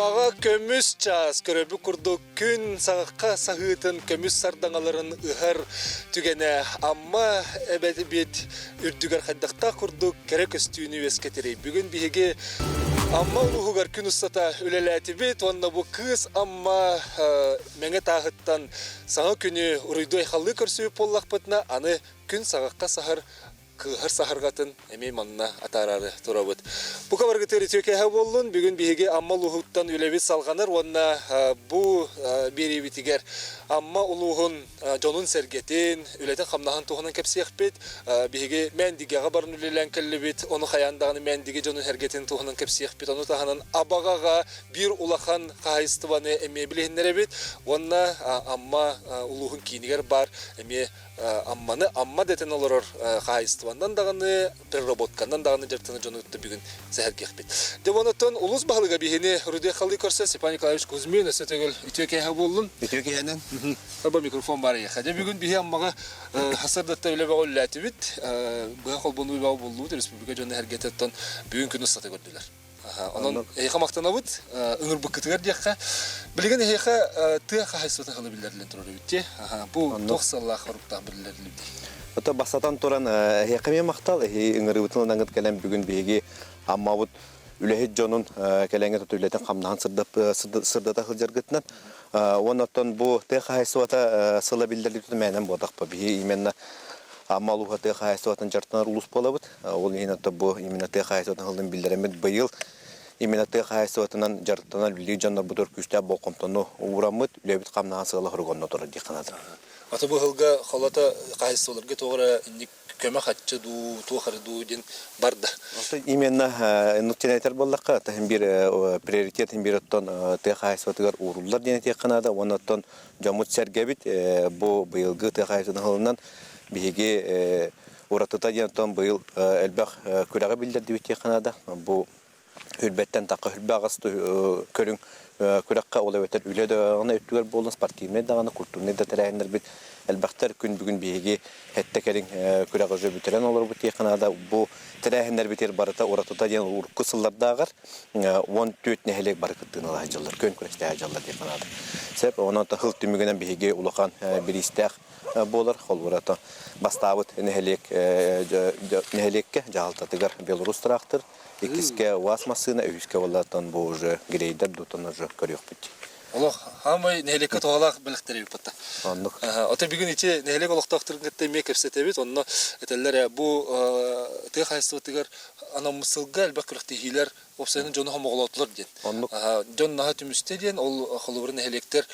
Аммаҕа көмүс чаас көрөбүт курдук күн саҕахха саһыытын көмүс сардаҥаларын ыһар түгэнэ Амма эбэбит үрдүгэр хайдахтаах курдук кэрэ көстүүнү үөскэтэрий. Бүгүн биһиги Амма улууһугар күн устата үлэлээтибит уонна бу кыыс Амма мэҥэ тааһыттан саҥа күнү уруйдуу-айхаллыы көрсүбүт буоллахпытына, аны күн саҕахха саһар кыыһар саһарҕатын эмиэ манна атаараары турабыт. Бука баргытыгар үтүө киэһэ буоллун. Бүгүн биһиги Амма улууһуттан үлэбит салҕанар уонна бу биэриибитигэр Амма улууһун дьонун-сэргэтин, үлэтин-хамнаһын туһунан кэпсиэхпит. Биһиги Мээндигэҕэ баран үлэлээн кэллибит. Ону хайаан даҕаны Мээндиги дьонун-сэргэтин туһунан кэпсиэхпит. Ону таһынан Абаҕаҕа биир улахан хаһаайыстыбаны эмиэ билиһиннэрэбит. Уонна Амма улууһун киинигэр баар эмиэ Амманы Амма дэтэн олорор хаһаайыстыбаннан даҕаны, переработканан даҕаны дьарыктанар дьону кытта бүгүн сэһэргиэхпит. Дьэ, онтон улуус баһылыга биһини Рудехалы көрсөн Степан Николаевич Кузьмин өссө төгүл үтүө киэһэ буоллун. Үтүө киэһэнэн. Арба микрофон баар эйиэхэ. Дьэ, бүгүн биһи Аммаҕа сарсыардаттан үлэ бөҕө үлэлээтибит. Быһа холбонуу бөҕө буллубут. Республика дьоно эһэргэтэ бүгүн күн устата көрдүлэр. Онон эһиэхэ махтанабыт, ыҥырбыккытыгар диэххэ. Билигин эһиэхэ тыа хаһаайыстыбата сылы биллэриллэн турар эбит дии. Бу туох сыаллаах соруктаах биллэриллибитий? Ото бастатан туран эһиэхэ эмиэ махтал. Эһи ыҥырыыбытын ылаҥҥыт кэлэн бүгүн биһиги Аммабыт үлэһит дьонун кэлэҥҥэ туту үлэтин хамнаһын сырдата сылдьаргытынан. Уонна оттон бу тыа хаһаайыстыбата сыла биллэриллибитин мээнэн буолтахпа. Биһи именно Амма улууһа тыа хаһаайыстыбатын дьарыктанар улуус буолабыт. Ол иһин ото бу именно тыа хаһаайыстыбатын сылын биллэрэммит быйыл именно тыа хаһаайыстыбатынан дьарыктанар үлэлиир дьоннорбутугар күүстээх болҕомтону уураммыт, үлэбит хамнаһын сыала соруга турар дии санаатым. Аты бу сылга холото хаһаайыстыбаларга туох эрэ инник көмө хаччы дуу, туох эрэ дуу диэн барда. Именно нуктенетер буоллахха, таһын биир приоритет биир оттон тыа хаһаайыстыбатыгар ууруллар диэн этиэххэ наада. Уонна оттон дьоммут-сэргэбит бу быйылгы тыа хаһаайыстыбатын сылынан биһиги Уратыта диэн оттон быйыл элбэх күрэҕи биллэрдибит диэххэ наада. Бу үрбэттэн тахха үрбэ аҕыс көрүҥ күрэххэ ол эбэтэр үлэ даҕаны өттүгэр буоллун, спортивнай даҕаны, культурнай да тэрээһиннэрбит элбэхтэр. Күн бүгүн биһиги сэттэ кэриҥ күрэҕи уже бүтэрэн олоробут диэххэ наада. Бу тэрээһиннэрбитигэр барыта уратыта диэн урукку сыллардааҕар 14 нэһилиэк бары кыттыыны ыла сылдьаллар, күөн күрэстэһэ сылдьаллар диэххэ наада. Сөп, онон тыл түмүгүнэн биһиги улахан бириистээх буолар. Холобура, бастаабыт нэһилиэк нэһилиэккэ дьаһалтатыгар Беларусь тыраахтыр, иккискэ УАЗ массыына, үһүскэ буоллартан бу уже грейдер дутан уже көрүөхпүт. Олох хаамай нэһилиэккэ туһалаах бэлэхтэри ыыппатта. Оннук. Ото бүгүн ити нэһилиэк олохтоохторун кытта эмиэ кэпсэтэбит. Онно этэллэр бу тыа хаһаайыстыбатыгар анаммыт сылга элбэх күрэхтэһиилэр уопсайынан дьону хомоҕолоотулар диэн. Оннук. Дьон наһаа түмүстэ диэн, ол холобура нэһилиэктэр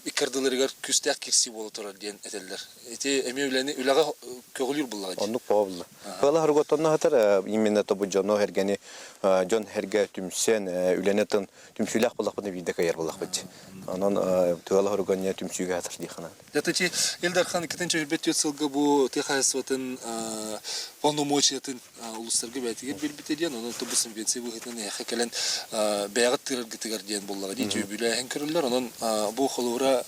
икки ардыларыгар күүстээх киирсии буола турар диэн этэллэр. Ити эмиэ үлэни үлэҕэ көҕүлүүр буллаҕа дии. Оннук буолла. Ыала хорготонно сытар именно тобу дьону эргэни дьон эргэ түмсэн үлэни тын түмсүүлээх буоллахпытына биирдэ кыайар буоллахпыт. Онон тыала хоргония түмсүүгэ сатар дии ханаан. Дьэ, Ил Дархан 2024 сылга бу тыа хаһаайыстыбатын полномочиятын улуустарга бэйэтигэр биэрбитэ диэн, онон бу субвенция быһыытынан эһиэхэ кэлэн бэйэҕит тыыраргытыгар диэн буоллаҕа дии түбүлээһин көрүллэр. Онон бу холобура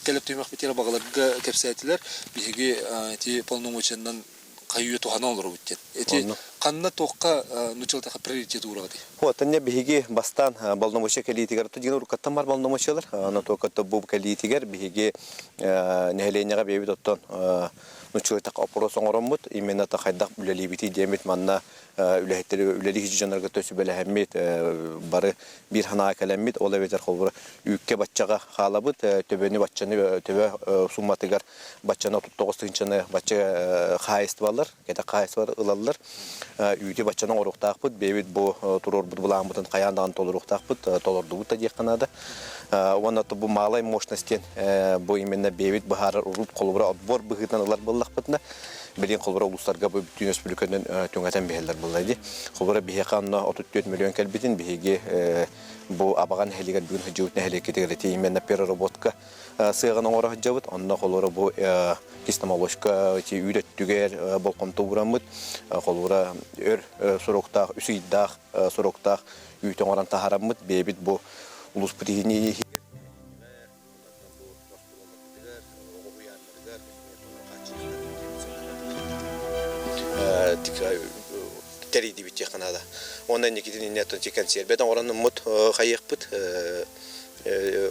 кэлэр түһүмэхпитигэр баҕаларга кэпсээтилэр. Биһиги ити полномочиянан хайыы туһана олоробут диэн. Ити ханна туохха нуччалатаха приоритет уураҕытый? Вот, биһиги бастаан полномочия кэлиитигэр дьиҥэ уруккаттан бар полномочиялар, аны туоккатта бу кэлиитигэр биһиги нэһилиэнньэҕэ бэйэбит оттон нуччалыйтах опрос оҥороммут, именно хайдах үлэлиибитий диэммит манна үлэһиттэри үлэлии дьоннорго сүбэлэһэммит бары биир санаа кэлэммит, ол эбэтэр холобура үүккэ баччаҕа хаалабыт, төбөнү баччаны төбө сумматыгар баччаны 39 тыһыынчаны бачча хаһаайыстыбалар, кэтэх хаһаайыстыбалар ылаллар. Үүтү баччаны оҥоруохтаахпыт, бэйэбит бу туруорбут былааммытын хайаан даҕаны толоруохтаахпыт, толордубут да диэххэ наада. Уонна бу малай мощность диэн бу именно бэйэбит быһаарар урут холобура отбор быһыытынан ылар буоллахпытына, билигин холобура улуустарга бу бүтүн өрөспүүбүлүкэнэн түҥэтэн биһэллэр буолла дии. Холобура биһиэхэ онно 34 миллион кэлбитин биһиги бу Абаҕа нэһилиэгэр бүгүн сылдьыбыт нэһилиэккитигэр ити именно переработка сыаҕын оҥоро сылдьабыт. Онно холобура бу кисломолочка ити үүт өттүгэр болҕомто уураммыт. Холобура өр сроктаах, үс ыйдаах сроктаах үүт оҥорон таһаараммыт бэйэбит бу улууспут иһини тэрийдибит диэххэ наада. Онно инникитин иннэ кэнсиэрбэт оҥороннуммут хайыахпыт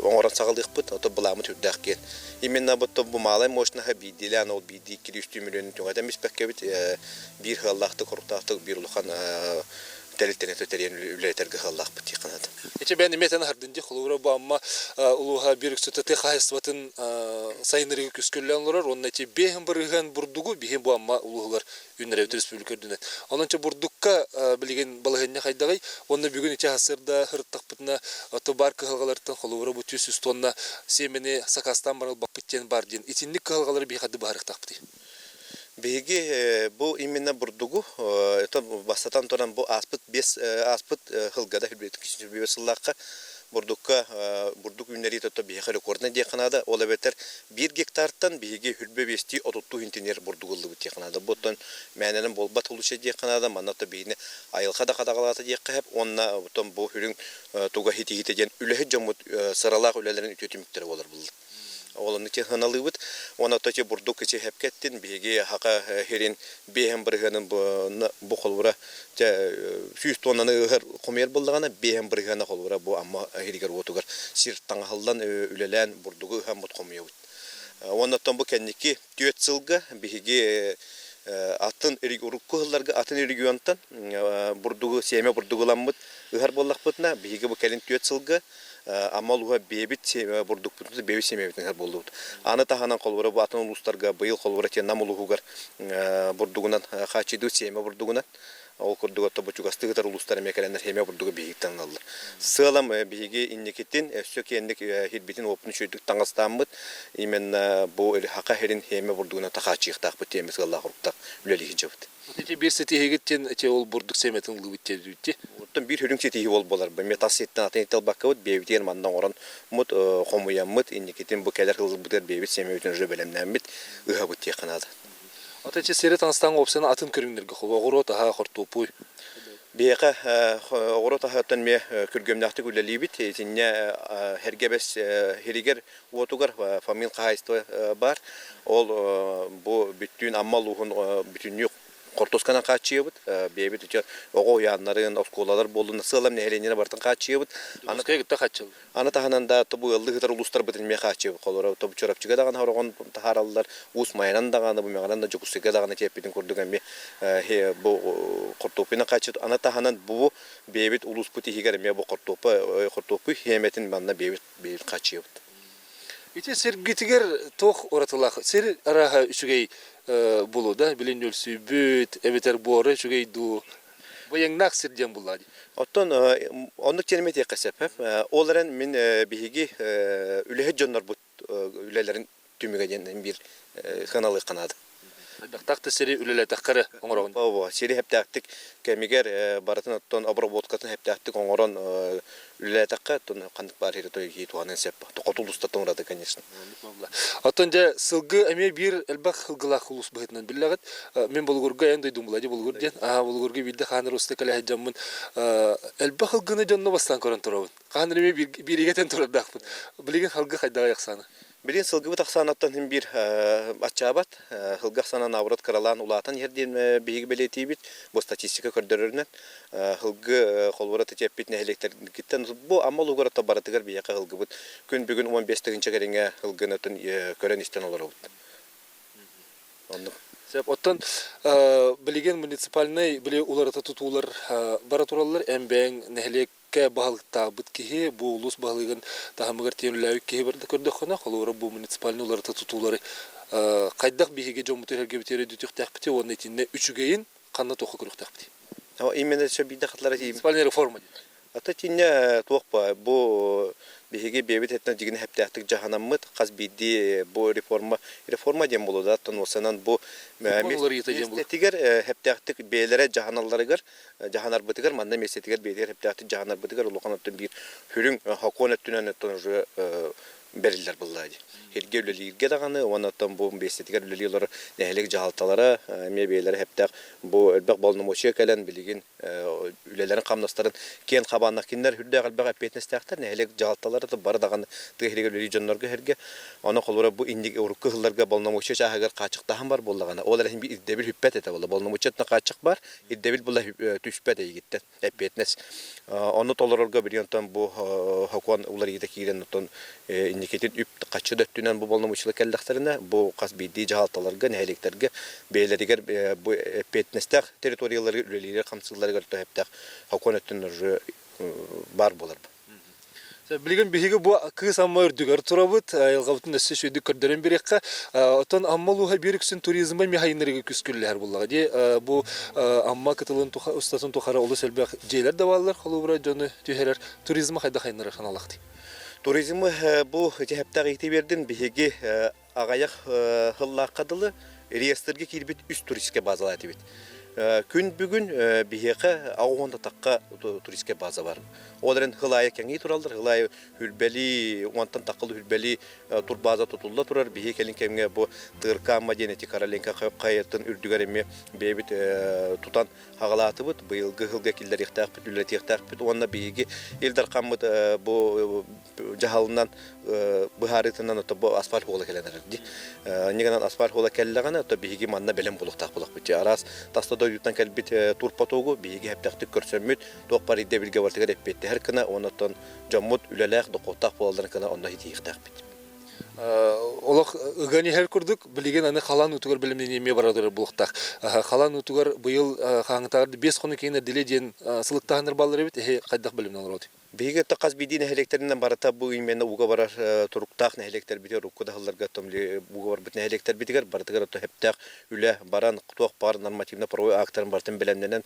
оҥорон саҕалыахпыт, ото былааммыт үрдээх киэн. Именно бу малай мощнаһа биирдиилээн ол биирдии иккилии миллионун түҥэтэн биспэккэбит биир ыаллаахтык, хоруктаахтык биир улахан тэрилтэни тэрийэн үлэлэтэргэ ыаллаахпыт дии ханаат. Ити бэйэн эмиэ этэн аһардын дии, холобура бу Амма улууһа биир үксүтэ тыа хаһаайыстыбатын сайыннарыыга күскүллэн олорор уонна ити биэһин бырыһыан бурдугу биһи бу Амма улууһугар үүннэрэбит республика үрдүнэн. Онон чэ бурдукка билигин балаһыанньа хайдаҕый? Уонна бүгүн ити сарсыарда ырыттахпытына ото баар кыһалҕалартан холобура бу 300 тонна сиэмэни сакаастаан баран ылбаппыт диэн баар диэн. Итинник кыһалҕалары биһи хады быһаарыахтаахпытый? Биһиги бу именно бурдугу это бастатан туран бу ааспыт бес ааспыт сылга да сыллаахха бурдукка бурдук үүннэриитэ то биһиэхэ рекорднай диэххэ наада. Ол эбэтэр биир гектартан биһиги хүрбэ биэстии отуттуу интенер бурдугу ыллыбыт диэххэ наада. Бу оттон мээнэнэн буолбат улуча диэххэ наада. Манна то биһини айылҕа да хадаҕалаата диэххэ сөп. Уонна оттон бу үрүҥ туга хитиһитэ диэн үлэһит дьоммут сыралаах үлэлэрин үтүө түмүктэрэ буолар булла. Ол онно сыаналыыбыт. Уонна то бурдук ичи хэпкэттин биһиги хака хирин биэһэн бырыһыанын бу холбура 100 тоннаны ыһар хомуйар буллаҕына биэһэн бырыһыана холбура бу Амма иһигэр уотугар сир таҥаһыллан үлэлээн бурдугу ыһаммыт хомуйабыт. Уонна оттон бу кэнники түөрт сылга биһиги атын урукку сылларга атын регионтан бурдугу сиэмэ бурдугу ыламмыт ыһар буоллахпытына биһиги бу кэлин түөрт сылга Амма улууһа бэйэбит бурдукпутун бэйэбит сиэмэбитин ыһар буоллубут. Аны таһынан холобура бу атын улуустарга быйыл холобура Нам улууһугар бурдугунан хааччыйдыбыт сиэмэ бурдугунан. Ол курдук ото бу чугастыы ытар улуустар эмиэ кэлэннэр сиэмэ бурдугу биһигиттэн ылаллар. Сыалам биһиги инникитин өссө киэнник хирбитин уоппун үчүгэйдик таҥастааммыт именно бу хака хирин сиэмэ бурдугунан тахааччыйыахтаахпыт диэн сыаллаах уруктаах үлэлии сылдьабыт. Ити биир ситиһигит диэн ити ол бурдук сиэмэтин ыллыбыт диэбит Оттон биир үрүҥ ситиһии ол буолар. Эмиэ тас ситтэн атын ылбаккабыт, бэйэбитигэр манна оҥорон мут хомуйаммыт, инникитин бу кэлэр сылбытыгар бэйэбит сиэмэбитин уже бэлэмнээммит, ыһабыт диэххэ наада. Ата ити сири таҥастаан уопсайынан атын көрүҥнэргэ холбоо оҕуруот аһа, хортуоппуй. Биһиэхэ оҕуруот аһыттан эмиэ күргүөмнээхтик үлэлиибит. Итиннэ Эргэ Бэс сиригэр уотугар Фомин хаһаайыстыба баар. Ол бу бүттүүн Амма улууһун бүтүннүү хортуосканан хааччыйабыт. Бэйэбит үчө оҕо уһуйааннарын, оскуолалар буоллун, сыалам нэһилиэнньэни барытын хааччыйабыт. Аны кытта хааччыллар. Аны таһынан да тобу ыаллыы сытар улуустарбытын эмиэ хааччыйабыт. Холобура, тобу Чурапчыга даҕаны хороҕон таһаараллар, Уус Майанан даҕаны, бу Мэҕэнэн да Дьокуускайга даҕаны тиэппитин курдук эмиэ бу хортуоппуйунан хааччыйабыт. Аны таһынан бу бэйэбит улууспут иһигэр эмиэ бу хортуоппуй хортуоппуй хиэмэтин манна бэйэбит бэйэбит хааччыйабыт. Ити сиргитигэр туох уратылаах? Сир арааһа үчүгэй булуу да, билин өлсүйбүт, эбэтэр буора үчүгэй дуу? Быйаҥнаах сир диэн буллаа дии. Оттон оннук диэн этиэххэ сөп. Ол эрэн мин биһиги үлэһит дьоннорбут үлэлэрин түмүгэ диэн биир сыаналыахха наада. Элбэхтаах да сири үлэлэтэххэ эрэ оҥороҕун. Ооба, сири хэптээхтик кэмигэр барытын оттон обработкатын хэптээхтик оҥорон үлэлээтэххэ, оттон ханнык баар сири той туһанан сөп. Хоту улуустартан ураты, конечно. Оттон дьэ сылгы эмиэ биир элбэх сылгылаах улуус быһыытынан биллэҕит. Мин Болугурга эн дойдум була дии Болугур диэн. Аа Болугурга биирдэ хаан уруста кэлэ сылдьаммын элбэх сылгыны дьонно бастаан көрөн турабын. Хаан эмиэ бииригэ этэн турардаахпын. Билигин сылгы хайдаҕай ахсаана? Билигин сылгыбыт ахсаанаттан син биир аччаабат. Сылгы ахсаана наоборот кыралаан улаатан иһэр диэн биһиги бэлиэтиибит. Бу статистика көрдөрөрүнэн сылгы холобура тэтиэппит нэһилиэктэргиттэн бу Амма улууһугар барытыгар биһиэхэ сылгыбыт күн бүгүн 15 тыһыынча кэриҥэ сылгыны көрөн-истэн олоробут. Оннук. Сөп. Оттон билигин муниципальнай били уларыта тутуулар бара тураллар. Эн бэйэҥ нэһилиэк баһылыктаабыт киһи, бу улуус баһылыгын таһымыгар тиэмэлээбит киһи барда көрдөххүнэ, холобура бу муниципальнай уларыта тутуулары хайдах биһиги дьоммутугар-сэргэбитигэр өйдөтүөхтээхпитий уонна итиннэ үчүгэйин ханна туохха көрүөхтээхпитий? Именно сөп биирдэ хатлара Муниципальная реформа диэн. Ата тиннэ туох ба бу биһиги бэйэбит этинэн дьигини хэптээхтик дьаһанаммыт хас биирдии бу реформа реформа диэн буолуо да оттон бу Сокуон уларыйыыта диэн буолуо. миэстэтигэр хэптээхтик бэйэлэрэ дьаһаналларыгар дьаһанарбытыгар манна миэстэтигэр бэйэтигэр хэптээхтик дьаһанарбытыгар улахан оттон биир сүрүн сокуон өттүнэн оттон уже. бэриллэр буолла дии. Сиргэ үлэлииргэ даҕаны уонна оттон бу биэстэтигэр үлэлии олорор нэһилиэк дьаһалталара эмиэ бэйэлэрэ сөптөөх бу элбэх боломуочуйа кэлэн билигин үлэлэрин-хамнастарын киэн хабааннах кинилэр үрдээх элбэх эппиэтинэстээхтэр нэһилиэк дьаһалталара да бары даҕаны тыа сиригэр үлэлиир дьоннорго сэргэ ону холобура бу инник урукку сылларга боломуочуйа чааһыгар хааччахтааһын бар буоллаҕына ол эрэ иһин ирдэбил сүппэт этэ буолла боломуочуйаттан хааччах бар ирдэбил була түспэт эйигиттэн эппиэтинэс. Ону толорорго билигин оттон бу сокуон уларыйыыта киирэн оттон инникитин үп хаччы да өттүнэн бу боломуочуйалар кэллэхтэринэ бу хас биирдии дьаһалталарга, нэһилиэктэргэ бэйэлэригэр бу эппиэтинэстээх территориялары үлэлиирэр хамсыылларыгар төһөптөөх сокуон өттүнэн уже баар буолар. Билигин биһиги бу Кыыс Амма үрдүгэр турабыт, айылҕабытын өссө үчүгэйдик көрдөрөн бириэххэ. Оттон Амма улууһа биир үксүн туризмы эмиэ хайыннарыга күскүллэһэр буоллаҕа дии. Бу Амма кытылын устатын тухары олус элбэх дьиэлэр да бааллар, холобура дьону түһэрэр. Туризмы хайдах хайыннарар санаалаахтый? Туризмы бу ити иити биэрдин биһиги аҕыйах сыллаахха дылы реестргэ киирбит үс туристическай базалаах этибит. Күн бүгүн биһиэхэ аҕыс тахха туристическай база бар. Ол эрэн сыл аайы кэҥии тураллар, сыл аайы хүрбэлии, уонтан таххылы хүрбэлии турбаза тутулла турар. Биһи кэлин кэмҥэ бу Тырка Амма диэн эти Короленко хайатын үрдүгэр эмиэ бэйэбит тутан аҕалаатыбыт, быйылгы сылга киллэриэхтээхпит, үлэлэтиэхтээхпит уонна биһиги Ил Дархаммыт бу дьаһалынан быһаарыытынан ото бу асфальт хуола кэлэн эрэр дии. Иннигэнэн асфальт хуола кэллэҕинэ, ото биһиги манна бэлэм буолуохтаах буолахпыт. Араас таста дойдуттан кэлбит турпотугу биһиги хэптэхтик көрсөммүт, туох бар ирдэбилгэ барытыгар эппиэттэһэр гына, онон дьоммут үлэлээх, дохуоттаах буолалларын гына онно ситиһиэхтээхпит. Олох ыган иһэр курдук, билигин аны халаан уутугар бэлэмнэнии эмиэ бара турар буолуохтаах. Халаан уутугар быйыл хаһааҥҥытааҕар 5 хонук иһин эрдэлиэ диэн сылыктааһыннар бааллар эбит. Эһи хайдах бэлэмнэн олороҕутуй? Биһиги хас биирдии нэһилиэктэринэн барыта бу именно ууга барар туруктаах нэһилиэктэрбитигэр, урукку да сылларга ууга барбыт нэһилиэктэрбитигэр барытыгар сөптөөх үлэ баран, туох баар нормативно-правовой актарын барытын бэлэмнэнэн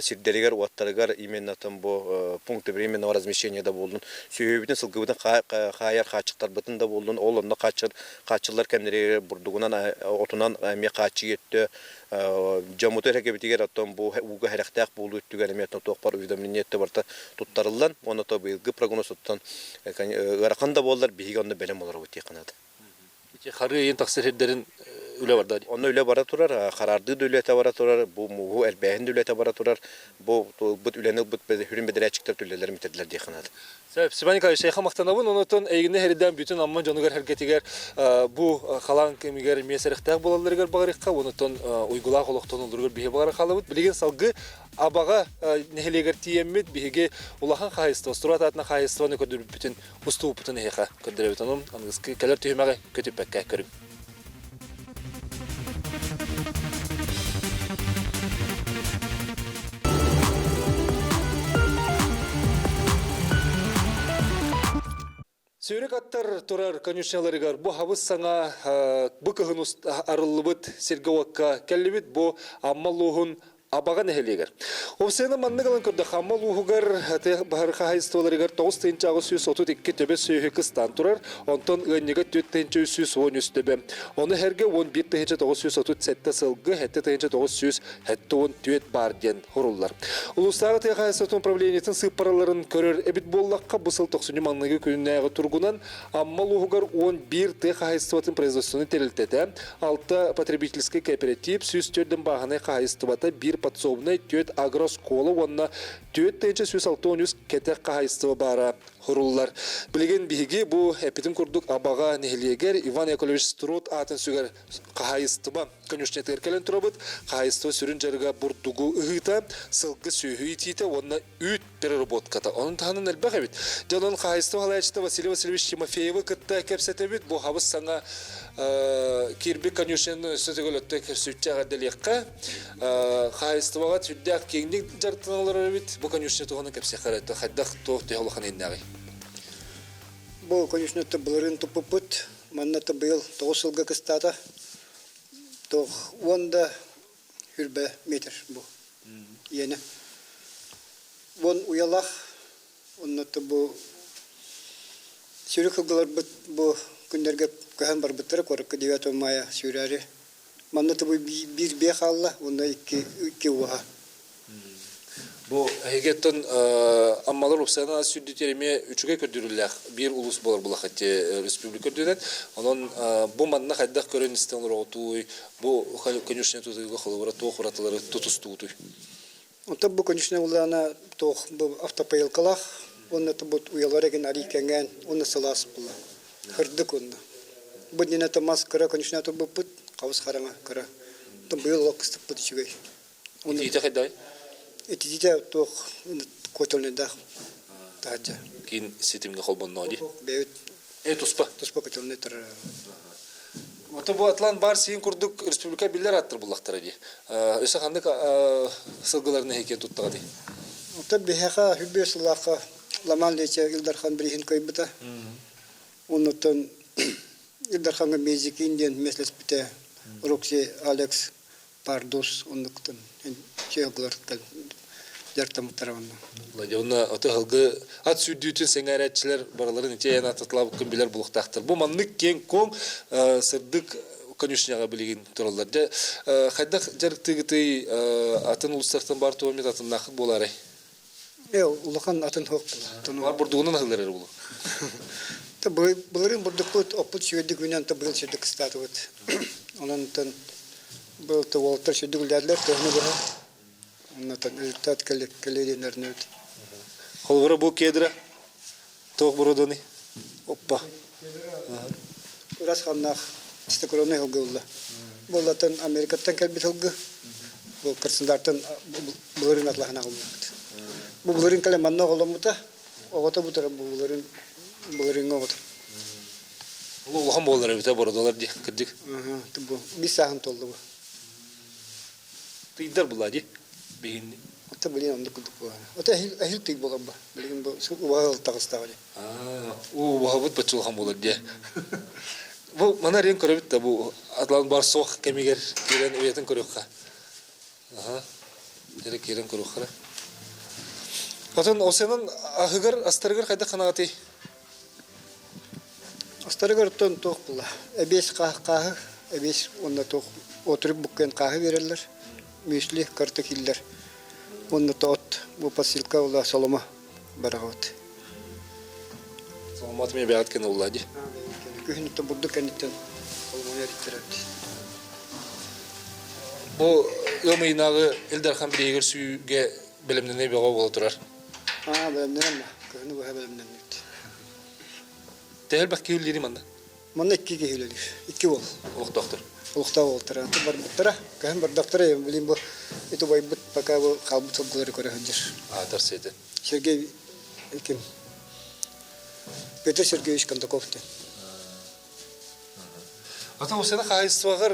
сирдэригэр, уоттарыгар именно там бу пункты временного размещения да буоллун, сүөһүбүтүн, сылгыбытын хаайар хааччахтарбытын да буоллун, ол онно хааччыллар кэмнэригэр бурдугунан, отунан эмиэ хааччыйыы өттө дьоммуту эрэгэбитигэр оттон бу ууга сэрэхтээх буолуу өттүгэр эмиэ туох баар уведомление өттө барыта туттарыллан уонна то быйылгы прогноз оттон ыарахан да буоллар биһиги онно бэлэм олоробут диэххэ наада. Ити хары ыйын тахсар сирдэрин үлэ барда. Онно үлэ бара турар, хараардыы да үлэтэ бара турар, бу мууһу элбээһин да үлэтэ бара турар, бу ылбыт үлэни ылбыт сүрүн бэдэрээччиктэр үлэлэрин бүтэрдилэр диэххэ наада. Сөп, Степан Николаевич, эйиэхэ махтанабын. Онотон эйигини эһэрдээн бүтүн Амма дьонугар-сэргэтигэр бу халаан кэмигэр эмиэ сэрэхтээх буолалларыгар баҕарыахха, онотон уйгулаах олохтоноллоругар биһиги баҕара хаалабыт. Билигин салгыы Абаҕа нэһилиэгэр тиийэммит, биһиги улахан хаһайыстыба, Строй аатынан хаһайыстыбаны көрдөрбүппүтүн, устубуппутун эһиэхэ көрдөрөбүт. Онон аныгыскы кэлэр түһүмэҕи көтүппэккэ көрүҥ. Сүүрүк аттар турар конюшняларыгар бу хабыс саҥа бу кыһын арыллыбыт сиргэ-уокка кэллибит. Бу Амма улууһун Абаҕа нэһилиэгэр. Овсена маннык ылан көрдөххө, Амма улууһугар баһар хаһаайыстыбаларыгар 9832 төбө сүөһү кыстаан турар, онтон ыанньыга 4313 төбө. Ону сэргэ 11937 сылгы, 7974 баар диэн суруллар. Улуустааҕы тыа хаһаайыстыбатын управлениетын сыыппараларын көрөр эбит буоллахха, бу сыл тохсунньу маҥнайгы күнүнээҕи туругунан Амма улууһугар 11 тыа хаһаайыстыбатын производственнай тэрилтэтэ, 6 потребительскай кооператив, 104 бааһынай хаһаайыстыбата, 1 подсобнай, 4 агрооскуола уонна 4163 кэтэх хаһаайыстыба баара суруллар. Билигин биһиги бу эппитим курдук Абаҕа нэһилиэгэр Иван Яковлевич Строд аатын сүгэр хаһаайыстыба конюшнятыгар кэлэн турабыт. Хаһаайыстыба сүрүн дьарыга бурдугу ыһыыта, сылгы сүөһү иитиитэ уонна үүт переработката. Онон таһынан элбэх эбит. Дьэ, онон хаһаайыстыба салайааччыта Василий Васильевич Тимофеевы кытта кэпсэтэбит. Бу хабыс саҥа киирбит конюшняны өссө төгүл өттө сүрдээх эрдэлиэххэ. Хаһаайыстыбаҕа сүрдээх киэҥник дьарыктанан олорор эбит. Бу конюшня туһунан кэпсиэххэ эрэ. Хайдах туох төһө улахан иһиннээҕий? Бу конюшняты былырыын туппуппут. Манна быйыл 9 сылга кыстаата. Туох уон да хүрбэ метр бу иэнэ. Уон уйалаах онно бу сүүрүк сылгыларбыт бу күннэргэ көһөн барбыттара куоракка 9 мая сүүрээри. Манна бу биир биэ хаалла уонна икки икки уоһа. Бу эһигиттэн Аммалар уопсайынан сүрдүтэр эмиэ үчүгэй көрдөрүүлээх биир улуус буолар булахати республика үрдүнэн. Онон бу манна хайдах көрөн истэн олороҕутуй, бу конюшня тутууга холобура туох уратылары тутустугутуй? Онтон бу конюшня улаана туох бу автопоилкалаах уонна бу уйалар эгин арий кэҥээн уонна сылаас була. Сырдык уонна. Бу иннинэ мас кыра конюшня турбуппут, хабыс хараҥа кыра. Онтон быйыл олох кыстыкпыт үчүгэй. Итиитэ хайдай? Итиитэ туох котельнайдаах таһырдьа. Киин ситимҥэ холбонноо дии. Бэйэбит Э туспа. Туспа котельнай турар. Ото бу атлан бар сиин курдук республика биллэр аттар буллахтара дии. Өссө ханнык сылгыларын эһиги туттаҕа дии? Ото биһиэхэ хүббүө сыллаахха Ламан Леча Ил Дархан бирииһин кыайбыта. Оннуттан Ил Дархаҥҥа Мезикин диэн миэстэлэспитэ Рокси Алекс Пардус оннуктан чыгылар дьарыктаммыттара онно. Владимировна, аты аһылгы ат сүүрдүүтүн сэҥээрээччилэр барыларын ити эн ататлаабыккын билэр булуохтаахтар. Бу маннык киэҥ-куоҥ сырдык конюшняҕа билигин тураллар. Дьэ, хайдах дьарыктыыгытый атын улуустартан баар туомит атыннаахыт буолаарай? Э, улахан атын суох була. Бар бурдугунан аһыллар эрэ булу. Былырыын бурдукпут оппут сүүрдүк үүнэн быйыл сирдик кыстаатыбыт. Онон Бу уолаттар сүрдүк үлэлээтилэр төһөнү быһа. Оннотон результат кэлиэннэринэбит. Холобура бу кедра туох бородоный? Оппа. Ырас ханнаах чистокровный сылгы булла. Буоллаттан Америкаттан кэлбит сылгы. Бу Краснодартан былырыын атлаһан аҕалбыт. Бу былырыын кэлэн манна оҕоломмута. Оҕото бутара бу былырыын былырыыҥҥы оҕото. Улахан буолар эбитэ бородолар дии, кырдьык. Бу биир сааһын туолла бу. Тыйдар була дии, биһинни. Ото билин оннук курдук буолар. Ото эһил тый буолар бу. Билигин бу убаһа таҕыстаҕа дии. Убаһабыт бачча улахан буолар дии. Бу маны арыйан көрөбүт да бу атлан бар суох кэмигэр киирэн уйатын көрүөххэ. Аха. Дьэ киирэн көрүөххэ. Отон осенан аһыгар астарыгар хайдах ханаатый? Астарыгар оттон туох була? Эбиэс хааһы, эбиэс уонна туох отруб буккуйан хааһы биэрэллэр. Мюсли карта киллэр. Уонна от бу посылка ула соломо бараҕабыт. Соломот эмиэ бэҕэт кэнэ улла дии. Күһүн оттон бурдук кэнниттэн соломону эриттэрэр. Бу ыам ыйынааҕы Ил Дархан бирииһигэр сүүгэ бэлэмнэнии бөҕө буола турар. Аа, бэлэмнэнэн ба. Кыһыны быһа бэлэмнэннибит. Төһө элбэх киһи үлэлиирий манна? Манна икки киһи үлэлиир. Икки уол. Олохтоохтор. Олохтоох уолтара. Барбыттара. Кыһын бардахтара, блин, бу ити убайбыт пока бу хаалбыт сылгылары көрө сылдьар. Аатар сиэтэ. Сергей ким? Петр Сергеевич Кондаков диэн. Ата осена хаһайыстыбаҕар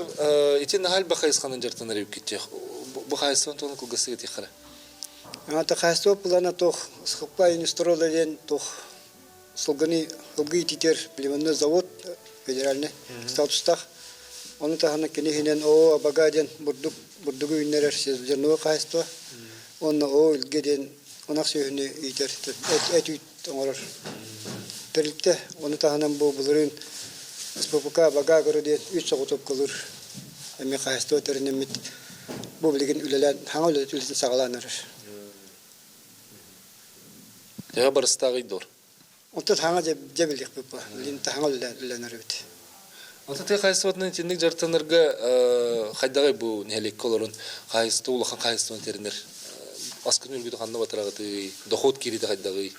ити наһаа элбэх хайысханан дьарыктанар эбиккит Бу хаһайыстыбан туһунан кылгастык этиэххэ Ата хаһайыстыба плана туох Схоппа Инстрола диэн туох сылгыны сылгы иититэр племенной завод федеральный статустаах. Ону таһынан кини иһинэн ООО Абага диэн бурдук бурдугу үүннэрэр зерновой хаһайыстыба. Уонна ООО Илгэ диэн ынах сүөһүнү иитэр эт үүт оҥорор тэрилтэ. Ону таһынан бу былырыын СППК Абага көрө диэн үс соҕотуопкалыыр эмиэ хаһайыстыба тэринэммит бу билигин үлэлээн саҥа үлэтин саҕалаан эрэр. Төһө барыстааҕый дуор? Онтон хаҥа дьэ билиэхпит бу. Билин таһаҥа үлэлэнэр эбит. Онтон тыа хаһайыстыбатынан итинник дьарыктанарга хайдаҕый бу нэһилиэккэ олорон хаһайыстыба улахан хаһайыстыбаны тэринэр аскын үргүтэ ханна батараҕытый, дохуот киириитэ хайдаҕый?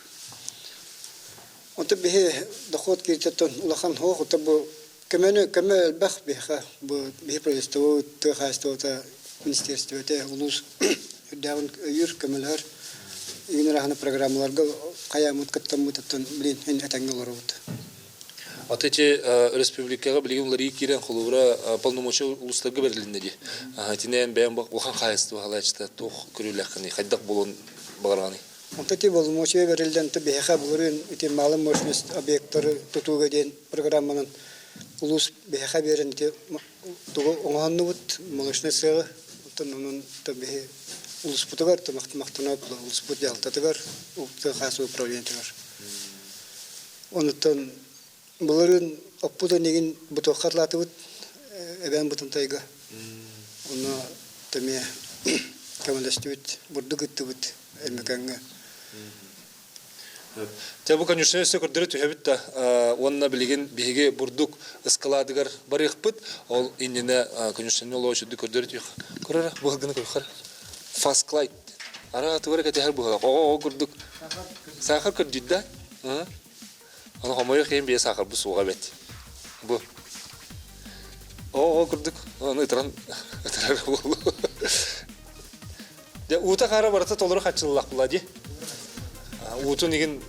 Онтон биһи дохуот киириитэ улахан суох, оттон бу көмөнү көмө элбэх биһиэхэ бу биһи правительство тыа хаһайыстыбата министерствота улуус үрдээҕин өйүүр көмөлөһөр игин ыраахына программаларга хайааммыт кыттаммыт оттон билин эн этэҥҥэ олоробут. Аты ити республикаҕа билигин уларыйыы киирэн холобура полномочия улуустарга бэрилиннэ дии. Итинэн бэйэм улахан хаһайыстыба салайааччыта туох көрүүлээххиний, хайдах буолуон баҕараҕыный? Онто ити боломуочуйа бэриллэн биһиэхэ былырыын ити малый мощность объектары тутууга диэн программанан улуус биһиэхэ биэрэн ити тугу оҥоһоннубут молочнай сыаҕы оттон онон биһи улууспутугар махтанабыт улууспут дьаһалтатыгар хаас управлениетыгар онуттан былырыын оппут энигин бутуохха атлаатыбыт эбээн Бытантайга онно эмиэ көмөлөстүбүт бурдук ыттыбыт. Өймөкөөҥҥө. Дьэ бу конюшня өссө көрдөрө түһэбит да уонна билигин биһиги бурдук ыскылаадыгар барыахпыт. Ол иннинэ конюшняны олоо үчүгдүк көрдөрө түһүөх. Көрөрө быһылгыны көрөхөр. Фасклайт. Ара тугу эрэ кэтэһэр быһыылаах. Оҕо-оҕо курдук саахар көрдүүр да. Аны хомойуох иһин бэйэ саахарбыт суоҕа эбит. Бу. Оҕо-оҕо курдук аны ытыран ытырар буолуо. Дьэ уута хаара барыта толору хаччыллах була дии. Уутун игин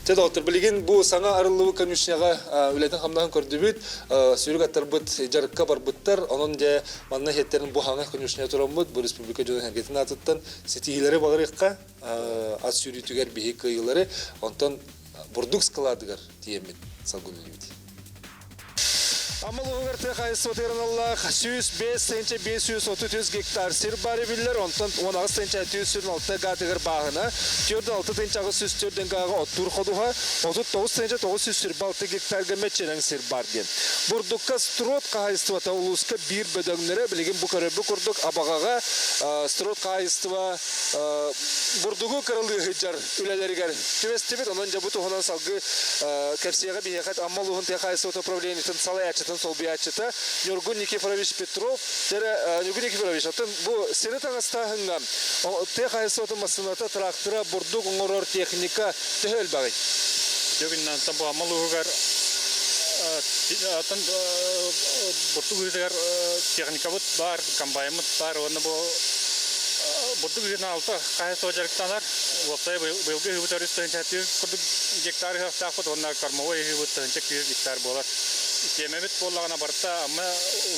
Чэ, доҕоттор, билигин бу саҥа арыллыбыт конюшняҕа үлэтин-хамнаһын көрдүбүт, сүүрүк аттарбыт дьарыкка барбыттар. Онон дьэ манна иһиттэрин бу хаҥа конюшня тураммыт, бу республика дьонун сэргэтин аатыттан ситиһиилэри баҕарыахха, ат сүүрүүтүгэр биһи кыайыылары, онтон бурдук складыгар тиийэммит салгылыыбыт. Амма улууһугар тыа хаһаайыстыбатыгар аналлаах 105 тыһыынча 533 гектар сир баар биллэр, онтон 18 тыһыынча 406 гаатыгар бааһына, 46 тыһыынча 804 гааҕа оттуур ходуһа, 39 тыһыынча 926 гектарга мэччирэҥ сир баар диэн. Бурдукка Строд хаһаайыстыбата улууска биир бөдөҥнөрө, билигин бу көрөрбүт курдук Абаҕаҕа Строд хаһаайыстыба бурдугу кыралыы сылдьар үлэлэригэр түбэстибит. Онон дьэ бу туһунан салгыы кэпсиэҕэ биһиэхэ Амма улууһун тыа хаһаайыстыбатын управлениетын салайааччытын солбуйааччыта Ньургун Никифорович Петров. Дьэрэ Ньургун Никифорович, оттон бу сири таҥастааһыҥҥа тыа хаһаайыстыбатын массыыната, трактора, бурдук оҥорор техника төһө элбэҕий? Дьөгүннэн бу Амма улууһугар атын бурдук ыытыгар техникабыт баар, комбайнмыт баар уонна бу бурдук ыытын алта хаһаайыстыба дьарыктанар. Уопсай быйылгы ыһыыбыт өрүс тыһыынча курдук гектар ыһыахтаахпыт уонна кормовой ыһыыбыт 1001 гектар буолар. Сиэмэбит буоллаҕына барыта Амма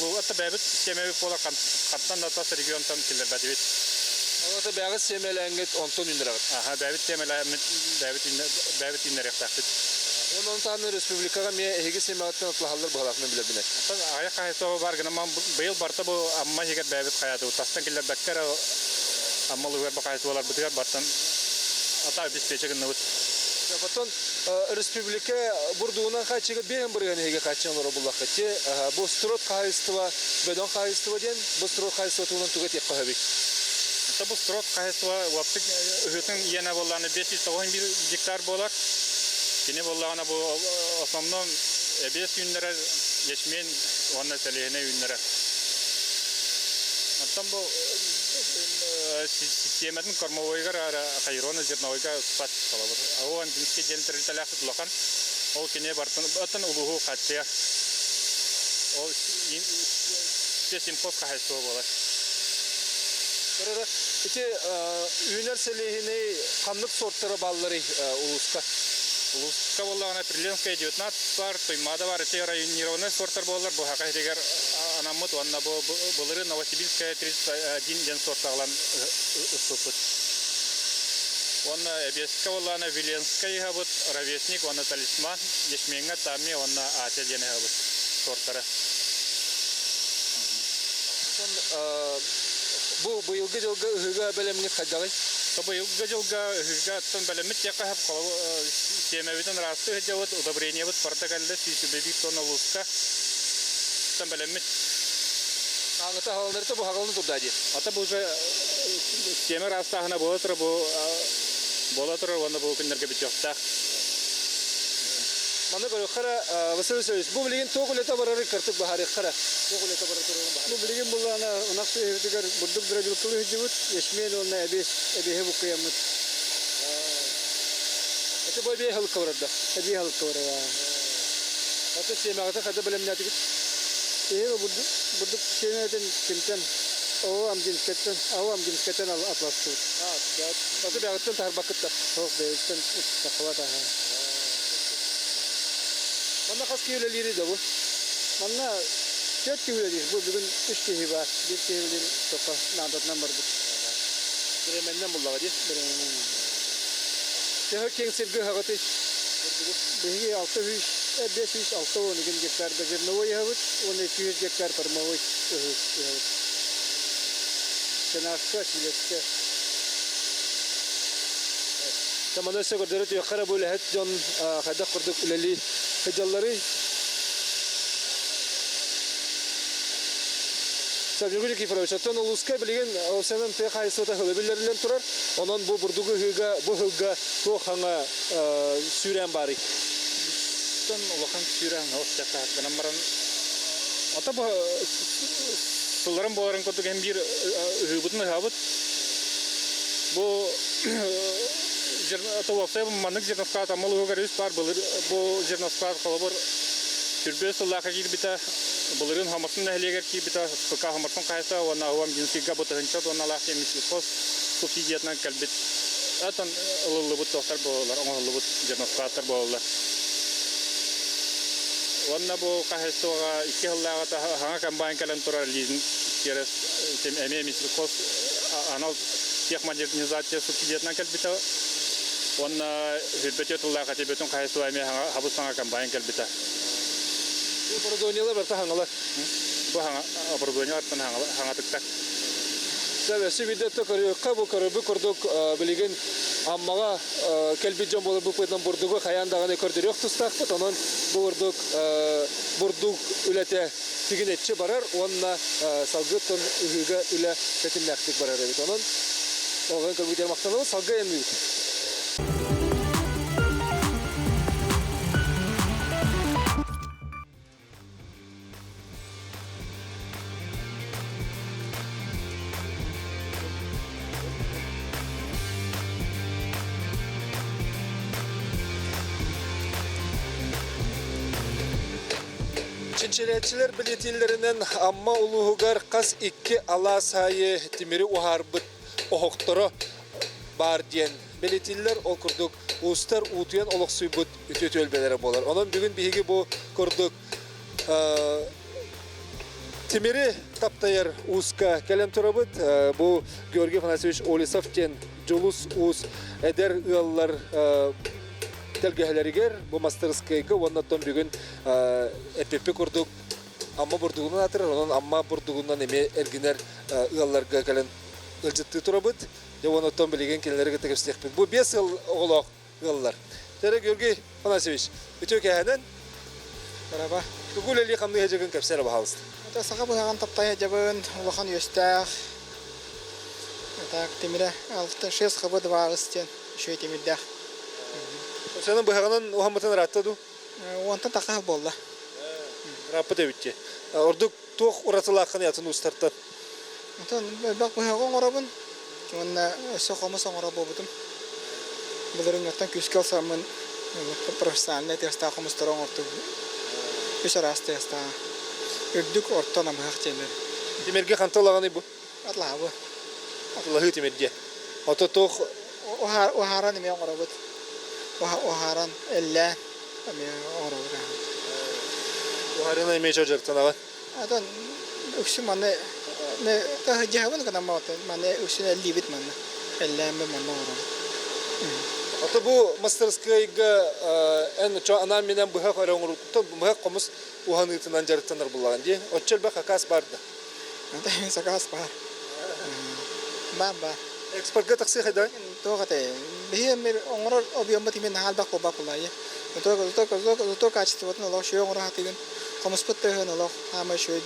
улууга бэйэбит сиэмэбит буолар хантан да тас регионтан киллэрбэтибит. Ол бэйэҕит сиэмэлээҥҥит онтон үүннэрэҕит? Аха, бэйэбит сиэмэлээммит, бэйэбит бэйэбит үүннэриэхтээхпит. Онон таһынан республикаҕа эмиэ эһиги сиэмэҕиттэн атлаһаллар быһалаахпын билэрбинэ. Оттон аҕыйах хаһаайыстыба баар гынан быйыл барыта бу Амма иһигэр бэйэбит хайаатыбыт. Тастан киллэрбэккэ эрэ Амма улууһугар бу хаһаайыстыбаларбытыгар бартан ата обеспечи гынныбыт. Потом республика бурдугунан хааччыга биэһин бырыһыан эһиги хааччыйан олорор буллаххыт. Бу строд хаһаайыстыба, бөдөҥ хаһаайыстыба диэн, бу строд хаһаайыстыба туһунан тугу этиэххэ сөбүй? Это бу строд хаһаайыстыба уопсай ыһыытын иэнэ буоллаҕына 591 гектар буолар. Кини буоллаҕына бу основном эбиэс үүннэрэр, ячмень уонна сэлиэһинэй үүннэрэр. Оттон бу систиэмэтин кормовойгар хайрона зерновойга ыспат холобур. Ол Андинский диэн тэрилтэлээхпит улахан. Ол кини бартын оттон улууһу хааччыйар. Ол симпос хаһайыстыба буолар. Ити үүнэр сэлиэһинэй ханнык сортара баалларый улууска? Улууска буоллаҕына Приленская 19 бар, Туймаада бар, ити районированный сортар буоллар, бу хака иһигэр анаммыт уонна бу былырыын Новосибирская 31 диэн сортаҕалан ыспыппыт. Уонна эбиэскэ буоллаҕына Виленскай ыһабыт, Ровесник уонна Талисман, Ячмеҥҥа Тами уонна Ася диэн ыһабыт сортара. Бу быйылгы дьылга ыһыыга бэлэмҥит хайдаҕый? Быйылгы дьылга ыһыыга оттон бэлэммит диэххэ сөп. Сиэмэбитин ыраастыы сылдьабыт, удобрениебыт барыта кэллэ, 101 тонна улууска. Оттон бэлэммит. Ааҥыта хаалларыта бу хагалны турда дии. Ата бу уже сиэмэ ыраастааһына буола турар, бу буола турар уонна бу күннэргэ бүтүөхтээх. Манна көрүөххэ эрэ, Василий Васильевич, бу билигин туох үлэтэ барарын кыртык быһаарыахха эрэ. Туох үлэтэ бара турарын быһаарыахха. Бу билигин буллаана ынах сүөһүбүтүгэр бурдук дробилкалыы сылдьыбыт, ячмень уонна эбиэс эбиэһи буккуйаммыт. Ити бу эбиэ аһылыкка барар да? Эбиэ аһылыкка барар. Аты сиэмэҕитин хайда бэлэмнээтигит? Эһиги бурдук бурдук сиэмэтин кимтэн Оо Амгинскэттэн, Ао Амгинскэттэн атластыбыт. Аты бэҕиттэн таһарбаккыт да? Суох бэйэбиттэн таххыбат аһа. Манна хас киһи үлэлиирий да бу? Манна түөрт киһи үлэлиир. Бу бүгүн үс киһи баар. Биир киһи билин тоққа наадатынан барбыт. Бириэмэннэн буллаҕа дии? Бириэмэннэн. Төһө киэҥ сиргэ ыһаҕытый? Биһиги 600, 560 гектарга зерновой ыһабыт уонна 200 гектар кормовой ыһабыт. Сенажка, силэскэ. Маны өссө көрдөрө түһүөххэ эрэ бу үлэһит дьон хайдах курдук үлэлии сылдьалларый? Саввий Никифорович, оттон улууска билигин Овсянан тыа хаһаайыстыбата сылы биллэриллэн турар. Онон бу бурдугу ыһыыга, бу сылга туох хаҥа сүүрээн баарый? Оттон улахан сүүрээн оһох гынан баран ата бу сылларын буоларын курдук эн биир ыһыыбытын ыһабыт. Бу уопсай маннык зерновка Амма улууһугар үс баар былыр бу зерновка холобур түрбүө сыллаахха киирбитэ Былырыын Хоморсун нэһилиэгэр киирбитэ СПК Хоморсун хаһыата уонна Уам Динскийга бу тыһыынча туонналаах Миссельхоз субсидиятынан кэлбит отон ылыллыбыт туохтар буолаллар, оҥоһуллубут зерноскладтар буолаллар. Уонна бу хаһайыстыбаҕа икки сыллааҕыта саҥа комбайн кэлэн турар лизинг через эмиэ Миссельхоз анал техмодернизация субсидиятынан кэлбитэ. Уонна сүүрбэ тыллаах этибитин хаһайыстыба эмиэ хабыс саҥа комбайн кэлбитэ. Оборудованиелар барыта хаҥалар. Бу хаҥа оборудованиелартан хаҥатыктар. Өссө биирдэ көрүөххэ бу көрөрбүт курдук билигин Аммаҕа кэлбит дьон буоларбыт бурдугу хайаан даҕаны көрдөрүөх тустаахпыт. Онон бу бурдук бурдук үлэтэ тигинэччи барар уонна салгыттан ыһыыга үлэ тэтимнээхтик барар эбит. Онон оҕон көрбүтүгэр махтанабыт, салгыы айанныыбыт. Чинчилээччилэр бэлиэтииллэринэн Амма улууһугар хас икки алаас аайы тимири уһаарбыт оһохторо баар диэн бэлиэтииллэр. Ол курдук уустар уутуйан олохсуйбут үтүө түөлбэлэрэ буолар. Онон бүгүн биһиги бу курдук тимири таптайар ууска кэлэн турабыт. Бу Георгий Афанасьевич Олесов диэн Дьулус уус эдэр ыаллар тэлгэһэлэригэр бу мастарыскыайга уонна оттон бүгүн эппиппит курдук Амма бурдугунан аатырар, онон Амма бурдугунан эмиэ эргинэр ыалларга кэлэн ыалдьыттыы турабыт. Дьэ уонна оттон билигин кинилэри кытта кэпсэтиэхпит. Бу биэс ыал оҕолоох ыаллар. Тэрэ Георгий Афанасьевич, үтүө кэһэнэн Бараба. Тугу үлэлии хамныы сылдьыгын кэпсээ эрэ баһаалыста. Это саха быһаҕын таптайа дьабын, улахан үөстээх. Так, тимирэ алта шесть хабы дваарыс диэн үчүгэй тимирдээх. Сенин быһаҕынан уһаммытын ыраатта дуу? Уонтан тахса буолла. Ырааппыт эбит Ордук туох уратылааххын атын уустартан? Онтон элбэх быһаҕы оҥоробун уонна өссө хомус оҥоро буолбутум. Былырыыҥҥаттан күүскэ ылсаммын профессиональнай тыастаах хомустары оҥортум. Үс араас тыастаах. Үрдүк, орто, намыһах диэннэр. Тимиргэ ханта ылаҕыный бу? Атлаһабы. Атлаһыы тимиргэ. Ото туох Уһааран эмиэ оҥоробут. Уһааран, эллээн эмиэ оҥоробут. Уһаарынан эмиэ дьарыктанаҕын? Атын үксүн маны дьаһабын гынан маны үксүн эллиибит манна. Эллээммин манна оҥоробут. Ото бу мастарыскыайга эн анаан-минээн быһах эрэ оҥорбуттан быһах хомус уһаныытынан дьарыктанар буллаҕын дии. Оччо элбэх акаас баар да? Сакаас баар. Баар баар. Экспортка тахсыы хайда? Туох этэй? Биһи оҥорор объеммут именно наһаа элбэх буолбат буолаайы. Зато качествотын олох үчүгэй оҥоро сатыыгын. Хомуспут тыаһын олох хаамай үчүгэй,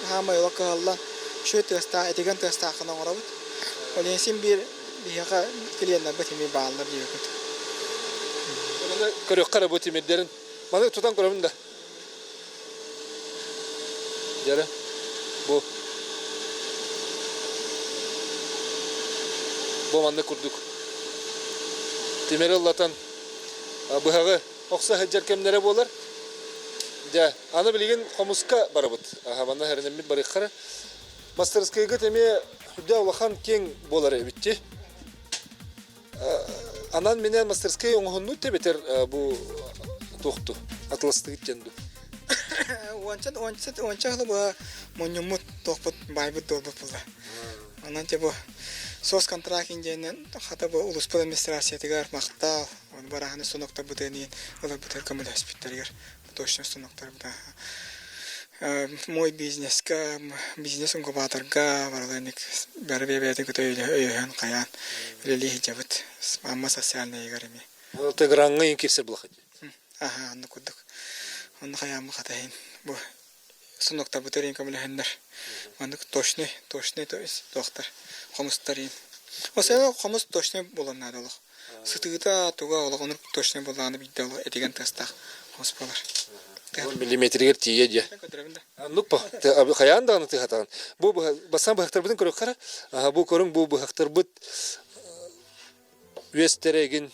хаамай олох кыһаллан үчүгэй тыастаах, этигэн тыастааххын оҥоробут. Ол иһин син биир биһиэхэ клиеннарбыт эмиэ бааллар диэбиппит. Маны көрүөххэ эрэ бу тимирдэрин. Маны тутан көрөбүн да. Дьэрэ, бу бу маннык курдук тимири ыллатан быһаҕы охсо сылдьар кэмнэрэ буолар. Дьэ, аны билигин хомуска барабыт. Манна хэринэммит барыаххара. Мастарыскыйгыт эмиэ үрдэ улахан киэҥ буолар эбитти. Анан менен мастерская оҥоһуннут эбэтэр бу туохту атыластыгыт диэн дуу? Уонча уонча уонча сылы бу мунньуммут туохпут баайбыт дуолбут буолла. Онон те бу соцконтракт диэнинэн хата бу улууспут администрациятыгар махтал, бараһаны станоктарбытын ыларбытыгар көмөлөспүттэригэр точно станоктарбыта мой бизнеска, бизнес-инкубаторга барыларыник бары бэйэ-бэйэтин кытта өйөһөн хайаан үлэлии сылдьабыт. Амма социальнайыгар эмиэ. Ол граҥҥа киирсэр булахыт. Аха, онно курдук. Онно хайааммы хатайын. Бу. Станоктарбыт эрин көмөлөһөннөр. Маннык точный, точный то есть туохтар хомустар иин. Осена хомус точный буолан наада олох. Сытыыта туга олох онур точный буоллаҕына биирдэ олох этигэн тыастаах хомус буолар. Миллиметригэр тиийэ дьэ. Оннук по. Хайаан даҕаны тыһатаҕын. Бу бастаан быһахтарбытын көрүөххэ эрэ. Бу көрүҥ бу быһахтарбыт үөстэрэ эгин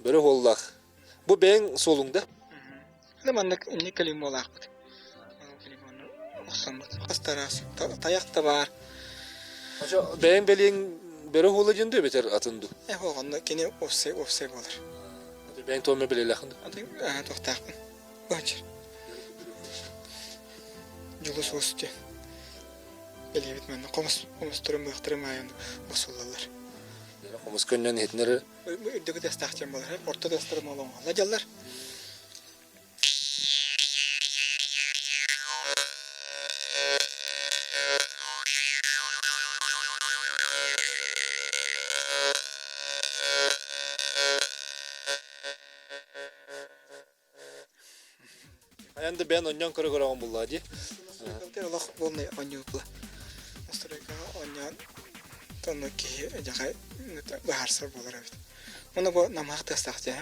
бөрө уоллаах. Бу бэйэҥ суолуҥ да? Аны маннык инник клеймолаахпыт. Клеймону охсоммут. Хас да араас тайах да баар. Бэйэҥ бэлиэҥ бөрө уола диэн дуу эбэтэр атын дуу? Э, онно кини уопсай уопсай буолар. Бэйэҥ туома билэлээххин дуу? Туохтаахпын. Бачыр. Дьулус уус диэн. Бэлиэбит манна хомус хомустарын быахтарын маайан охсуллаллар. Хомус көннөн иһитинэр Үрдүкү тыастаах диэн буолар. Орто тыастары молоҥолла дьаллар. Хайан да бэйэн онньоон көрө көрөҕүн буллаа дии. Олох полный оонньуупла. Настройкаҕа оонньоон тонну киһи дьаҕай быһаарсар буолар эбит. Уонна бу намыһах тыастаах дьэ.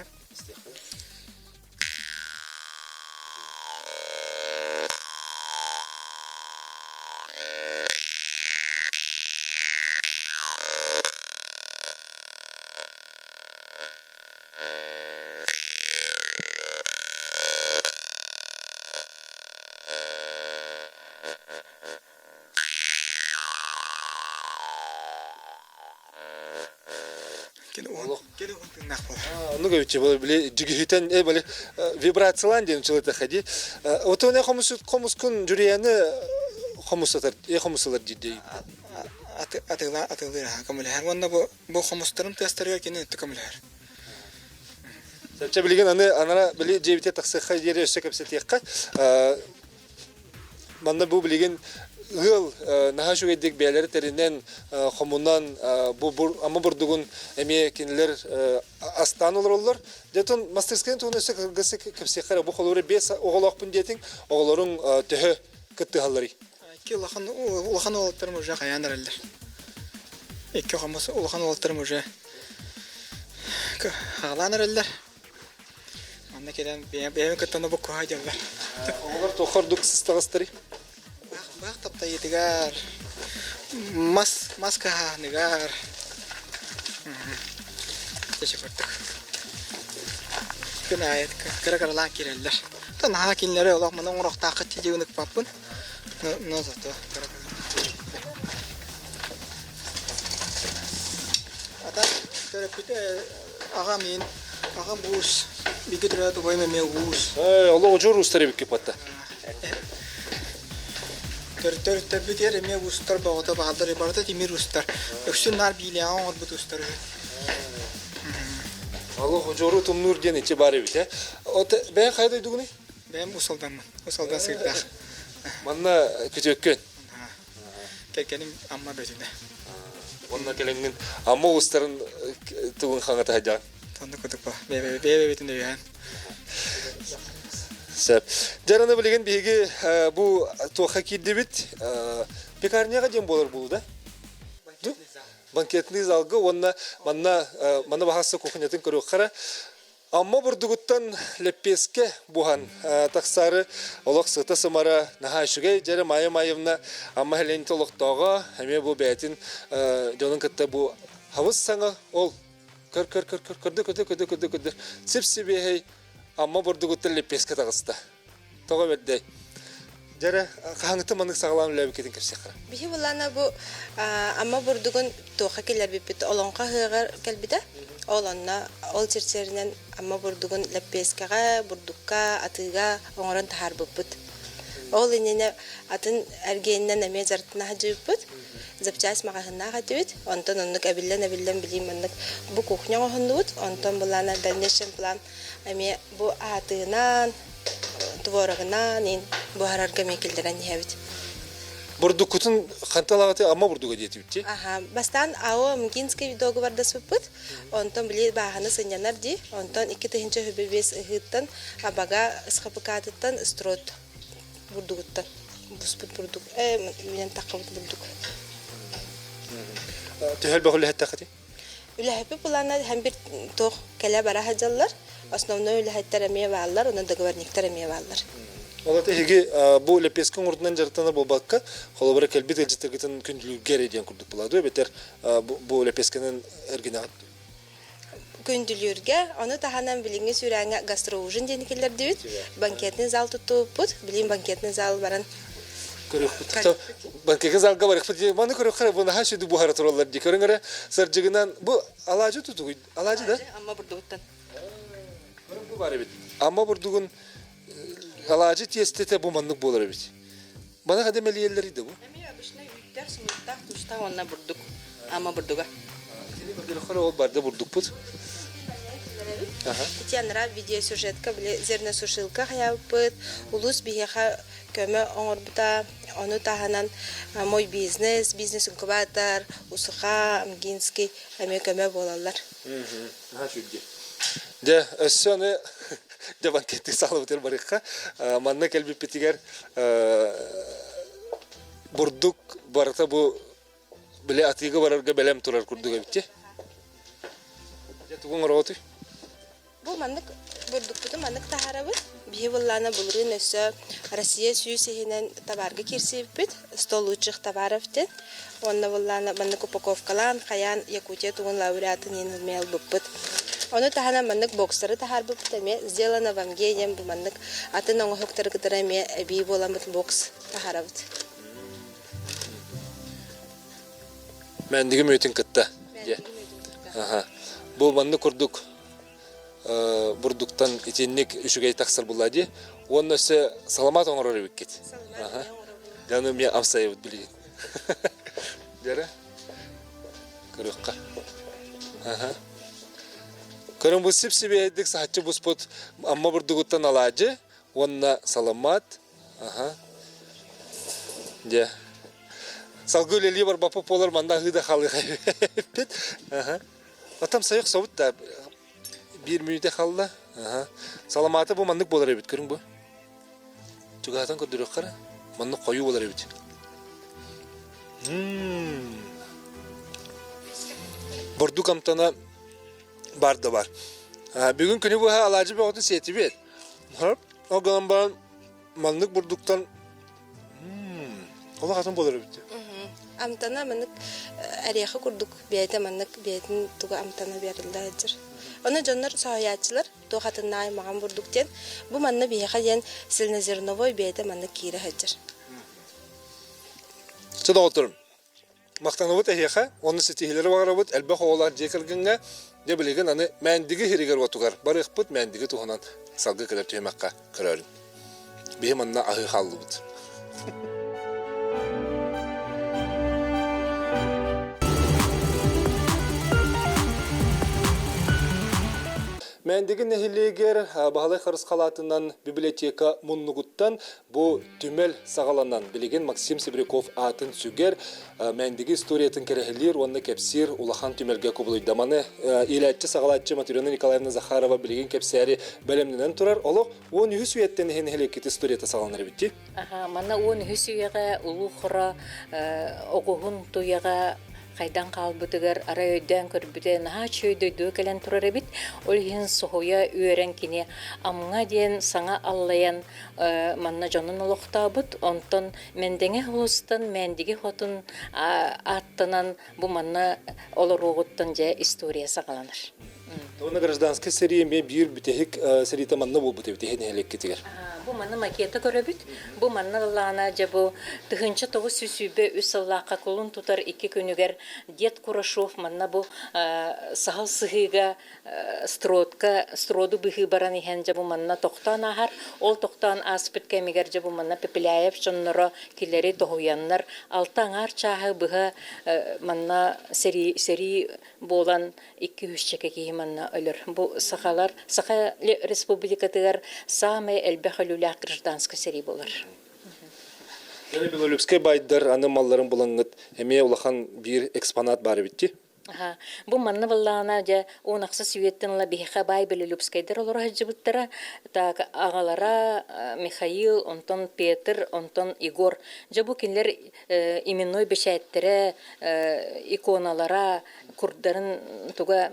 Оннук эбитчи били дьигиһитэн э били вибрациялаан диэн чылытаха дии. Отон э хомускун дьүрүйэни хомусатар э хомусалар диир Атыылаа атыылыыр аха көмөлөһөр уонна бу бу хомустарын тыастарыгар кини өттө көмөлөһөр. Чэ билигин аны анара били дьиэбитэ тахсыахха диэри өссө кэпсэтиэххэ. Манна бу билигин ыал наһаа үчүгэйдик бэйэлэри тэринэн, хомунан бу ама бурдугун эмиэ кинилэр астаан олороллор. Дьэ мастерскайын туһунан өссө кылгас кэпсиэххэ эрэ. Бу холобура биэс оҕолоохпун диэтиҥ, оҕолоруҥ төһө кыттыһалларый? Икки улахан улахан уолаттарым уже хайаан эрэллэр. Икки хомус улахан уолаттарым уже хаалаан эрэллэр. Манна кэлэн бэйэм кытта буккуһа дьаллар. Оҕолор туохха ордук сыстаҕастарый? Баах таптайыытыгар, мас мас кыһааһыныгар. Ити курдук. Күн аайы кыра-кыралаан киирэллэр. Наһаа кинилэри олох маны оҥоруохтааххыт дии ыныкпаппын. Но зато Ата төрөппүт аҕам иин аҕам уус бигэ төрөөт убайым эмиэ уус. Олох удьуор уустар эбиккит батта. Төрөттөрбүтүгэр эмиэ уустар бөҕөтө бааллар барыта тимир уустар. Өксүн наар биилээҕи оҥорбут уустар үһү. Олох удьуору тумнуур диэн ичи баар эбит э. От бэйэҥ хайа дойдугунуй? Бэйэм Уус Алдаммын. Уус Алдан сыырдаах. Манна күтүөккүн? Кэргэним Амма Бөтүнэ. Онно кэлэҥҥин Амма уустарын тугун хаҥата сылдьаҕын? Оннук курдук ба. Бэйэ-бэйэбитин өйөөн. Сөп. Дьэ, аны билигин биһиги бу туохха киирдибит? Пекарняҕа диэн буолар буолуу да? Банкетный залга уонна манна манна баһаасса кухнятын көрүөххэ эрэ. Амма бурдугуттан лэппиэскэ буһан тахсаары олох сыта-сымара наһаа үчүгэй. Дьэрэ Майя Маевна Амма Хелените олохтооҕо эмиэ бу бэйэтин дьонун кытта бу хабыс саҥа ол көр көр көр көр көрдө көрдө көрдө көрдө көрдө сип-сибиэһэй Амма бурдугуттан лэппиэскэ таҕыста. Тоҕо бэрдэй. Дьэрэ, хаһааҥҥыттан маннык саҕалаан үлэлээбиккитин кэпсиэххэ. Биһи былаана бу Амма бурдугун туохха киллэрбиппит Олоҥхо ыһыаҕар кэлбитэ. Ол онно ол чэрчилэринэн Амма бурдугун лэппиэскэҕэ, бурдукка, атыыга оҥорон таһаарбыппыт. Ол иннинэ атын эргиэнинэн эмиэ дьарыктана сылдьыбыппыт. Запчасть маҕаһыыннаах этибит. Онтон оннук эбиллэн-эбиллэн билии маннык бу кухня оҥоһуннубут. Онтон былаана дальнейший план эмиэ бу аатыынан, творогынан ин буһарарга эмиэ киллэрэн иһэбит. Бурдуккутун ханталаҕыты Амма бурдуга диэтибит дии? Аха, бастаан АО Мгинский договордаспыппыт. Онтон били бааһаны сынньанар дии. Онтон 2005 ыһыыттан Абага СХПК-тыттан строт. бурдугуттан буспут бурдук, үүнэн таххыбыт бурдук. Төһө элбэх үлэһиттэххитий? Үлэһиппит былаана һәм бир туох кэлэ бара сылдьаллар. Основной үлэһиттэр эмиэ бааллар, онон договорниктар эмиэ бааллар. Ол эһиги бу лэппиэскэ оҥордунан дьарыктанар буолбакка, холобура кэлбит ыалдьыттаргытын күндүлүүргэ эрэ диэн курдук буолаа дуо эбэтэр бу лэппиэскэнэн эргинэҕит? Күндүлүүргэ, ону таһынан билиҥҥи сүүрээҥҥэ гастроужин диэни киллэрдибит. Банкетный зал туттубуппут. Билигин банкетный зал баран көрүөхпүт. Банкетный залга барыахпыт дии. Маны көрүөххэ бу наһаа сүдү буһара тураллар дии. Көрүҥ эрэ, сырдьыгынан бу алаадьы тутугуй? Алаадьы да? Амма бурдугуттан. Көрүҥ бу бар эбит. Амма бурдугун алаадьы тиэстэтэ бу маннык буолар эбит. Маны хада мэлийэллэрий да бу? Эмиэ обычный үүттээх, сымыыттаах, туустаах уонна бурдук. Ама бурдуга. Итини көрдөрөххө ол барда бурдукпут. Ити анараа видеосюжетка били зерносушилка хайаабыппыт, улуус биһиэхэ көмө оҥорбута, ону таһынан мой бизнес, бизнес-инкубатор, Усуха, Амгинский эмиэ көмө буолаллар. Дьэ, өссө аны дьэ банкеттыы саалабытыгар барыахха. Манна кэлбиппитигэр бурдук барыта бу били атыыга барарга бэлэм турар курдук эбит дии. Дьэ тугу оҥороҕутуй? Бу маннык бурдукпутун маннык таһаарабыт. Биһи быллаана былырыын өссө Россия 100 иһинэн табаарга киирсибиппит. 100 лучших товаров диэн. Уонна быллаана маннык упаковкалаан, хайаан Якутия тугун лауреатын иһин эмиэ ылбыппыт. Ону таһынан маннык бокстары таһаарбыппыт эмиэ «Сделано в Амге» диэн бу маннык атын оҥоһуктары кытары эмиэ эбии буоламмыт бокс таһаарабыт. Мэндиги мүөтүн кытта. Аха. Бу маннык курдук бурдуктан итинник үчүгэй тахсар буолла дии. Уонна өссө саламаат оҥорор эбиккит. Дьэ, ону эмиэ амсайабыт билигин. Дьэрэ. Көрүөххэ. Аха. Көрүн бу сип-сибиэһэйдик саһаччы буспут Амма бурдугуттан алаадьы уонна саламаат. Аха. Дьэ. Салгыы үлэлии барбаппыт буолар манна аһыы да халыха эбиппит. Аха. Атам сайық собут да биир мүнүүтэ халла. Саламааты бу маннык буолар эбит көрүҥ бу. Чугаһатан көрдөрүөххэ эрэ. Маннык хойуу буолар эбит. Бурдук амтана бар да бар. Бүгүн күнү быһа алаадьы бөҕөтүн сиэтибит. Ол гынан баран маннык бурдуктан Олох атын буолар эбит. Амтана маннык эриэхэ курдук бэйэтэ маннык бэйэтин туга амтана бериллэ сылдьар. Ону дьоннор соһуйааччылар туох атыннаай маҕан бурдук диэн бу манна биһиэхэ диэн цельнозерновой бэйэтэ маннык киирэ сылдьар. Чэ доҕотторум, Махтанабыт эһиэхэ уонна ситиһиилэри баҕарабыт элбэх оҕолоох дьиэ кэргэҥҥэ дьэ билигин аны Мээндиги сиригэр-уотугар барыахпыт Мээндиги туһунан салгыы кэлэр түһүмэххэ көрөөрүҥ. Биһи манна аһыы хааллыбыт. Мээндиги нэһилиэгэр Баһылай Харысхалаатынан библиотека муннугуттан Бу түмэл саҕаланан, билигин Максим Сибиряков аатын сүгэр, Мээндиги историятын кэрэһилиир уонна кэпсиир улахан түмэлгэ кубулуйда. Маны иилээччи-саҕалааччы Матрена Николаевна Захарова билигин кэпсээри бэлэмнэнэн турар. Олох 13 үйэттэн иһин нэһилиэккит историята саҕаланар эбит дии. Аха, манна 13 үйэҕэ Улуу Хоро оҕуһун туйаҕа хайдан хаалбытыгар арай өйдөөн көрбүтэ наһаа үчүгэй дойдуга кэлэн турар эбит. Ол иһин соһуйа үөрэн кини Амҥа диэн саҥа аллайан манна дьонун олохтообут. Онтон Мэндэҥэ улуустан Мээндиги хотун ааттанан бу манна олоруоҕуттан дьэ история саҕаланар. Уонна гражданскай сэрии эмиэ биир бүтэһик сэриитэ манна буолбут эбит иһин нэһилиэккитигэр. Бу манна макета көрөбүт. Бу манна ыллаана дьэ бу 1923 сыллаахха кулун тутар икки күнүгэр Дед Курашов манна бу саһыл сыһыыга стродка строду быһыы баран иһэн дьэ бу манна тохтоон ааһар. Ол тохтоон ааспыт кэмигэр дьэ бу манна Пепеляев дьонноро килэри тоһуйаннар алта аҥаар чааһы быһа манна сэрии сэрии буолан икки үсчэкэ киһи манна өлөр. Бу сахалар Саха Республикатыгар саамай элбэх өлүүлээх гражданскай сэрии буолар. Белолюбскай байдар аны малларын булаҥҥыт эмиэ улахан биир экспонат баар эбит дии. Бу манна быллаана дьэ уон ахсыс үйэттэн ыла биһиэхэ баай Белолюбскайдар олоро сылдьыбыттара. Так аҕалара Михаил, онтон Петр, онтон Егор. Дьэ бу кинилэр именной бэчээттэрэ, иконалара, курдарын туга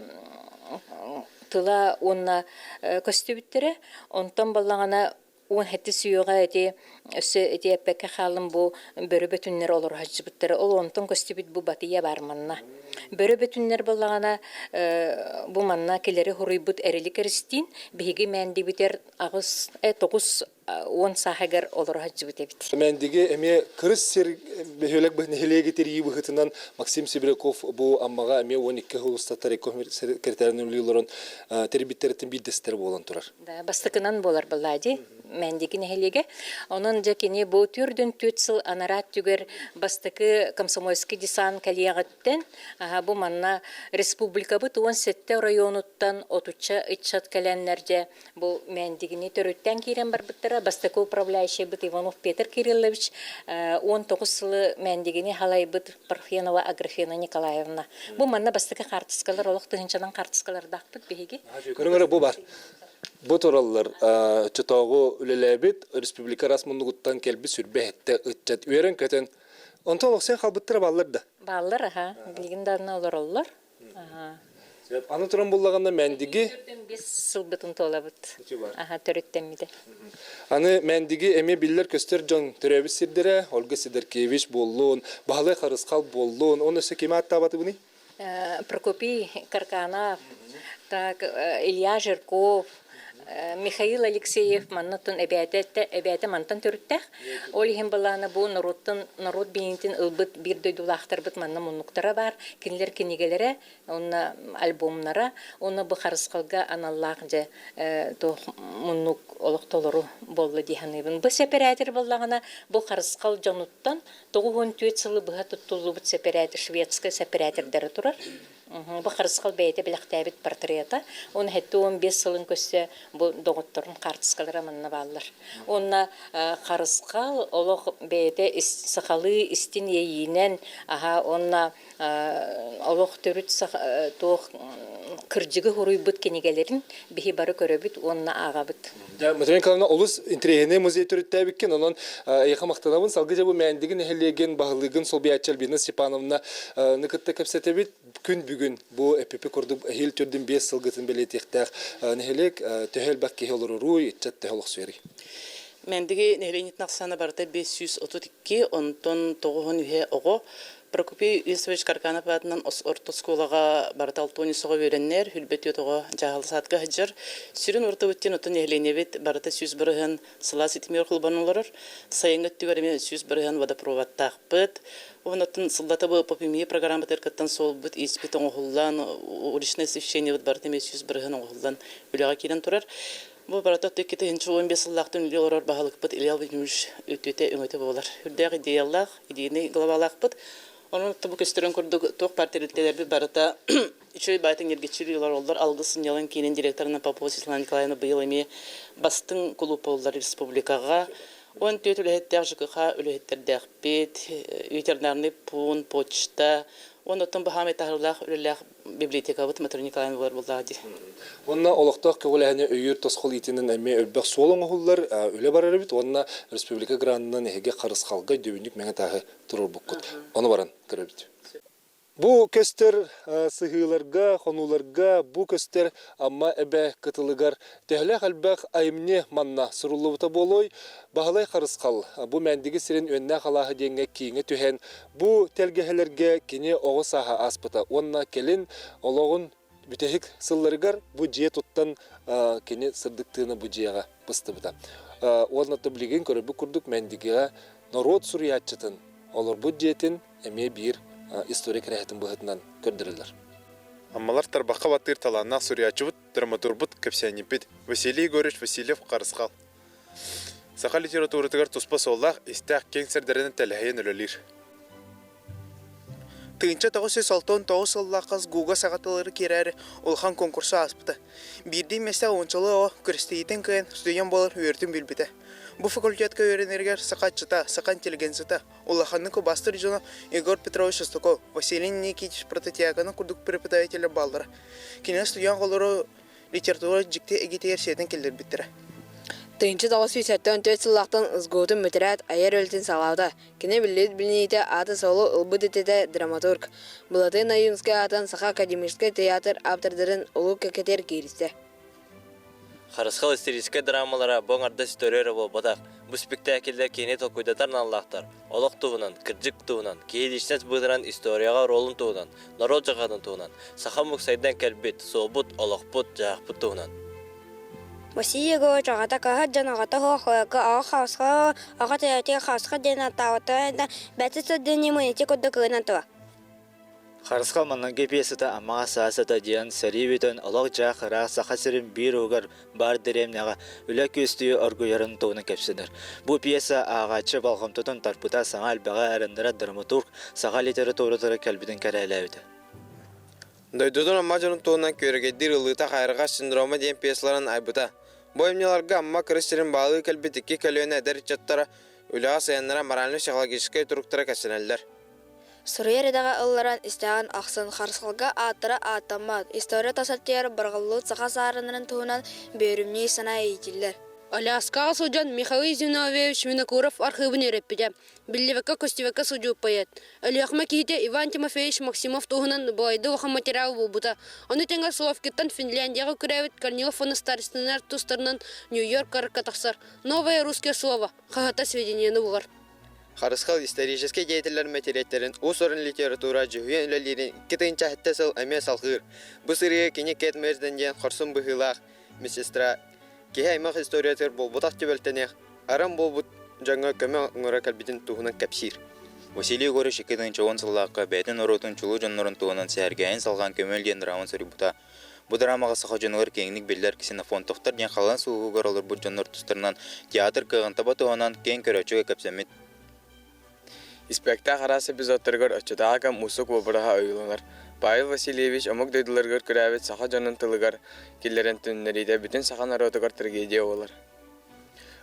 тыла уонна көстүбүттэрэ. Онтон баллаҕана 17 үйэҕэ ити өссө ити эппэккэ хааллым бу бөрө бөтүннэр олоро сылдьыбыттара. Ол онтон көстүбүт бу батыйа баар манна. Бөрө бөтүннэр буоллаҕына бу манна килэри хуруйбут Эрили Кэристиин биһиги Мээндибитэр аҕыс 90 сааһыгар олоро сылдьыбыт эбит. Мээндиги эмиэ кырыс сир бөһүөлэк нэһилиэги тэрийии быһыытынан Максим Сибиряков бу Аммаҕа эмиэ 12 сыл устата райком секретарынан үлэлии олорон тэрийбиттэриттэн биирдэстэрэ буолан турар. Да, бастакынан буолар Баллади, Мэндиги нэһилиэгэ. Онон дьэ кини бу түрдүн түөрт сыл анараа өттүгэр бастакы комсомольский десант кэлиэҕиттэн бу манна республикабыт 17 оройуонуттан отучча ыччат кэлэннэр дьэ бу Мэндигини төрүттэн киирэн барбыттара. Бастакы управляющийбыт Иванов Петр Кириллович 19 сылы Мэндигини халайбыт Парфенова Аграфена Николаевна. Бу манна бастакы хаартыскалар олох тыһыынчанан хаартыскалардаахпыт биһиги. Көрүҥ эрэ бу бар. Бу тураллар оччотооҕу үлэлээбит республика раз муннугуттан кэлбит сүрбэ эһэттэ ыччат үөрэн-көтөн онтон олохсуйан хаалбыттара бааллар да? Бааллар, аха. Билигин даҕаны олороллор. Аха. Аны туран буллаҕына Мэндиги 5 сылбытын туолабыт. Аха, төрүттэммитэ. Аны Мэндиги эмиэ биллэр-көстөр дьон төрөөбүт сирдэрэ Ольга Сидоркевич буоллун, Баһылай Харысхал буоллун, он өссө кими ааттаабатыбыный? Прокопий Карканов, так, Илья Жирков, Михаил Алексеев маннаттан эбээтэ эбээтэ мантан төрүттээх. Ол иһин былаана бу норуоттан норуот биниитин ылбыт биир дойдулаахтарбыт манна муннуктара баар. Кинилэр кинигэлэрэ уонна альбомнара уонна бу харысхалга аналлаах дьэ туох муннук олох толору буолла дии саныыбын. Бу сэпэрээтэр буоллаҕына бу харысхал дьонуттан 94 сылы быһа туттуллубут сэпэрээт шведскай сэпэрээтэрдэрэ турар. Бу харысхал бэйэтэ бэлэхтээбит портрета. Уонна 75 сылын көрсө бу доҕотторун хаартыскалара манна бааллар. Уонна харысхал олох бэйэтэ сахалыы истин иэйиинэн аһа уонна олох төрүт туох кырдьыгы суруйбут кинигэлэрин биһи бары көрөбүт уонна ааҕабыт. Матрена Николаевна олус интэриэһинэй музей төрүттээбиккин, онон эйиэхэ махтанабын. Салгыы дьэ бу Мээндиги нэһилиэгин баһылыгын солбуйааччы Альбина Степановна кытта кэпсэтэбит. Күн бүгүн бу эпипи курдук эһиил төрдүн биэс сылгытын бэлиэтиэхтээх нэһилиэк төһө элбэх киһи олороруй, ыччат төһө олохсуйарый? Мээндиги нэһилиэнньэтин ахсаана барыта 532, онтон 93 оҕо. Прокопий Исович Карканов аатынан орто оскуолаҕа барыта 63 оҕо үөрэннэр, 24 оҕо дьаһал саадка сылдьар. Сүрүн урутубут диэн оттон нэһилиэнньэбит барыта 100% сылаас ситимигэр холбонон олорор. Сайыҥҥы өттүгэр эмиэ 100% водопроводтаахпыт. Онон сыллата бу ППМИ программатыгар кыттан суолбут, ииспит оҥоһуллан, уличное освещениебыт барыта эмиэ 100% оҥоһуллан үлэҕэ киирэн турар. Бу барыта 2015 сыллаахтан үлэлии олорор баһылыкпыт Илья Владимирович үтүөтэ-өҥөтө буолар. Үрдээх идеялаах, идейный главалаахпыт. Онон бу көстөрүн курдук туох баар тэрилтэлэрбит барыта үчүгэй баайтын ньиргиччи олороллор. Алгыс сынньалаҥ киинин директорынан Попова Светлана Николаевна быйыл эмиэ бастыҥ кулууп буоллар республикаҕа. 14 үлэһиттээх ЖКХ үлэһиттэрдээхпит, ветеринарный пуун, почта, уонна оттон баһаамай таһыылаах үлэлээх библиотекабыт Матрена Николаевна буолар буоллаҕа дии. Уонна олохтоох көҕүлээһини өйүүр тосхол иитинэн эмиэ элбэх суол оҥоһуллар, үлэ барар эбит уонна республика гранынан эһиги харысхалга өйдөбүнньүк мэҥэ тааһы туруорбуккут. Ону баран көрөбүт. Бу көстөр сыһыыларга, хонууларга, бу көстөр Амма эбэ кытылыгар төһөлөөх элбэх айымньы манна суруллубута буолуой? Баһылай Харысхал бу Мээндиги сирин Үөннээх алааһа диэҥҥэ кииҥэ түһэн, Бу тэлгэһэлэргэ кини оҕо сааһа ааспыта уонна кэлин олоҕун бүтэһик сылларыгар бу дьиэ туттан кини сырдык тыына бу дьиэҕэ быстыбыта. Уонна билигин көрөрбүт курдук Мэндигигэ норуот суруйааччытын олорбут дьиэтин эмиэ биир история кэрэһитин быһыытынан көрдөрөллөр. Аммалар тарбахха баттыыр талааннаах суруйааччыбыт, драматурбут, кэпсээнньиппит Василий Егорович Васильев-Харысхал Саха литературатыгар туспа суоллаах, истээх киэҥ сирдэринэн тэлэһийэн үлэлиир. 1969 сыллаахха СГУ-га саха тыллары киирээри улахан конкурсу ааспыта. Биирдии миэстэ уончалыы оҕо күрэстэһиитин кыайан студент буолар үөрүүтүн билбитэ. Бу факультетка үөрэнэригэр саха ыччата, саха интеллигенцията, улаханнык убаастыыр дьоно Егор Петрович Шестаков, Василий Никитич Прототьяконов курдук преподавателлэр бааллара. Кинилэр студент оҕолору литература дьикти эйгэтигэр сиэтэн киллэрбиттэрэ. 1974 сыллаахтан СГУ-тун бүтэрээт айар үлэтин саҕалаабыта. Кини биллибит билиниитэ ааты-суолу ылбыт ититэ драматург. Былатыан Ойуунскай аатын Саха академическай тыйаатыр ааптардарын улуу кэккэтигэр кииристэ. Харысхал историческай драмалара бу аҥардас история эрэ буолбатах, бу спектакльлэр киһини толкуйдатар аналлаахтар, олох туһунан, кырдьык туһунан, киһи личность быһыытынан историяҕа оруолун туһунан, норуот дьылҕатын туһунан, саха омук сайдан кэлбит, суолбут, олохпут, дьаһахпыт туһунан. Василий Егорович аҕата кыһат дьон аҕата суох аҕа хаасха аҕа төрөөтүгэр хаасха диэн ааттаабыттара бэти сылдьан ити курдук ылынан тура. Харысхал маҥнайгы пьесата Аммаҕа саасата диэн сэрии бүтэн олох-дьаах ыраах Саха сирин биир уһугар баар дэриэбинэҕэ үлэ күөстүү оргуйарын туһунан кэпсэнэр. Бу пьеса ааҕааччы болҕомтотун тарпыта саҥа элбэҕи эрэннэрэр драматург саха литературатыгар кэлбитин кэрэһэлээбитэ. Дойдутун Амма дьонун туһунан күөрэгэйдиир ыллыыта Хайырҕас синдрома диэн пьесаларын айбыта. Бу айымньыларга Амма кырыс сирин баалыы кэлбит икки көлүөнэ эдэр ыччаттара үлэҕэ сыһыаннара морально-психологическай туруктара кэпсэнэллэр. Суруйар идэҕэ ылларан истэҕин ахсын Харысхалга ааттара ааттаммат, история тас өттүгэр барҕаллыбыт саха саарыннарын туһунан бүөрүмньү санаа иитиллэр. Аляскаҕа сылдьан Михаил Зиновьевич Винокуров архыыбын үөрэппитэ, биллибэккэ-көстүбэккэ сылдьыбыт поэт. Өлүөхүмэ киһитэ Иван Тимофеевич Максимов туһунан балайда улахан материал булбута. Ону тэҥэ Соловкиттан Финляндияҕа күрээбит Корнилов уонна Старостиннар тустарынан Нью-Йорк куоракка тахсар «Новое русское слово» хаһыата сведениены булар. Харысхал историческай деятеллэр мэтириэттэрин уус-уран литература дьүһүйэн үлэлиирин 2007 сыл эмиэ салҕыыр. Бу сырыыга кини Кэт Мерден диэн хорсун быһыылаах медсестра киһи аймах историятыгар буолбатах түбэлтэни аран буолбут дьоҥҥо көмө оҥоро кэлбитин туһунан кэпсиир. Василий Егорович 2010 сыллаахха бэйэтин норуотун чулуу дьоннорун туһунан сэһэргээһин салҕаан Көмөл диэн драманы суруйбута. Бу драмаҕа саха дьонугар киэҥник биллэр Ксенофонтовтар диэн халаан сууһугар олорбут дьоннор тустарынан театр кыаҕын таба туһанан киэҥ көрөөччүгэ кэпсэммит. Испэктээх араас эпизодтарыгар оччотооҕу кэм уустук уобараһа ойууланар. Павел Васильевич омук дойдуларыгар күрээбит саха дьонун тылыгар киллэрэн төннөрүүтэ бүтүн саха норуотугар трагедия буолар.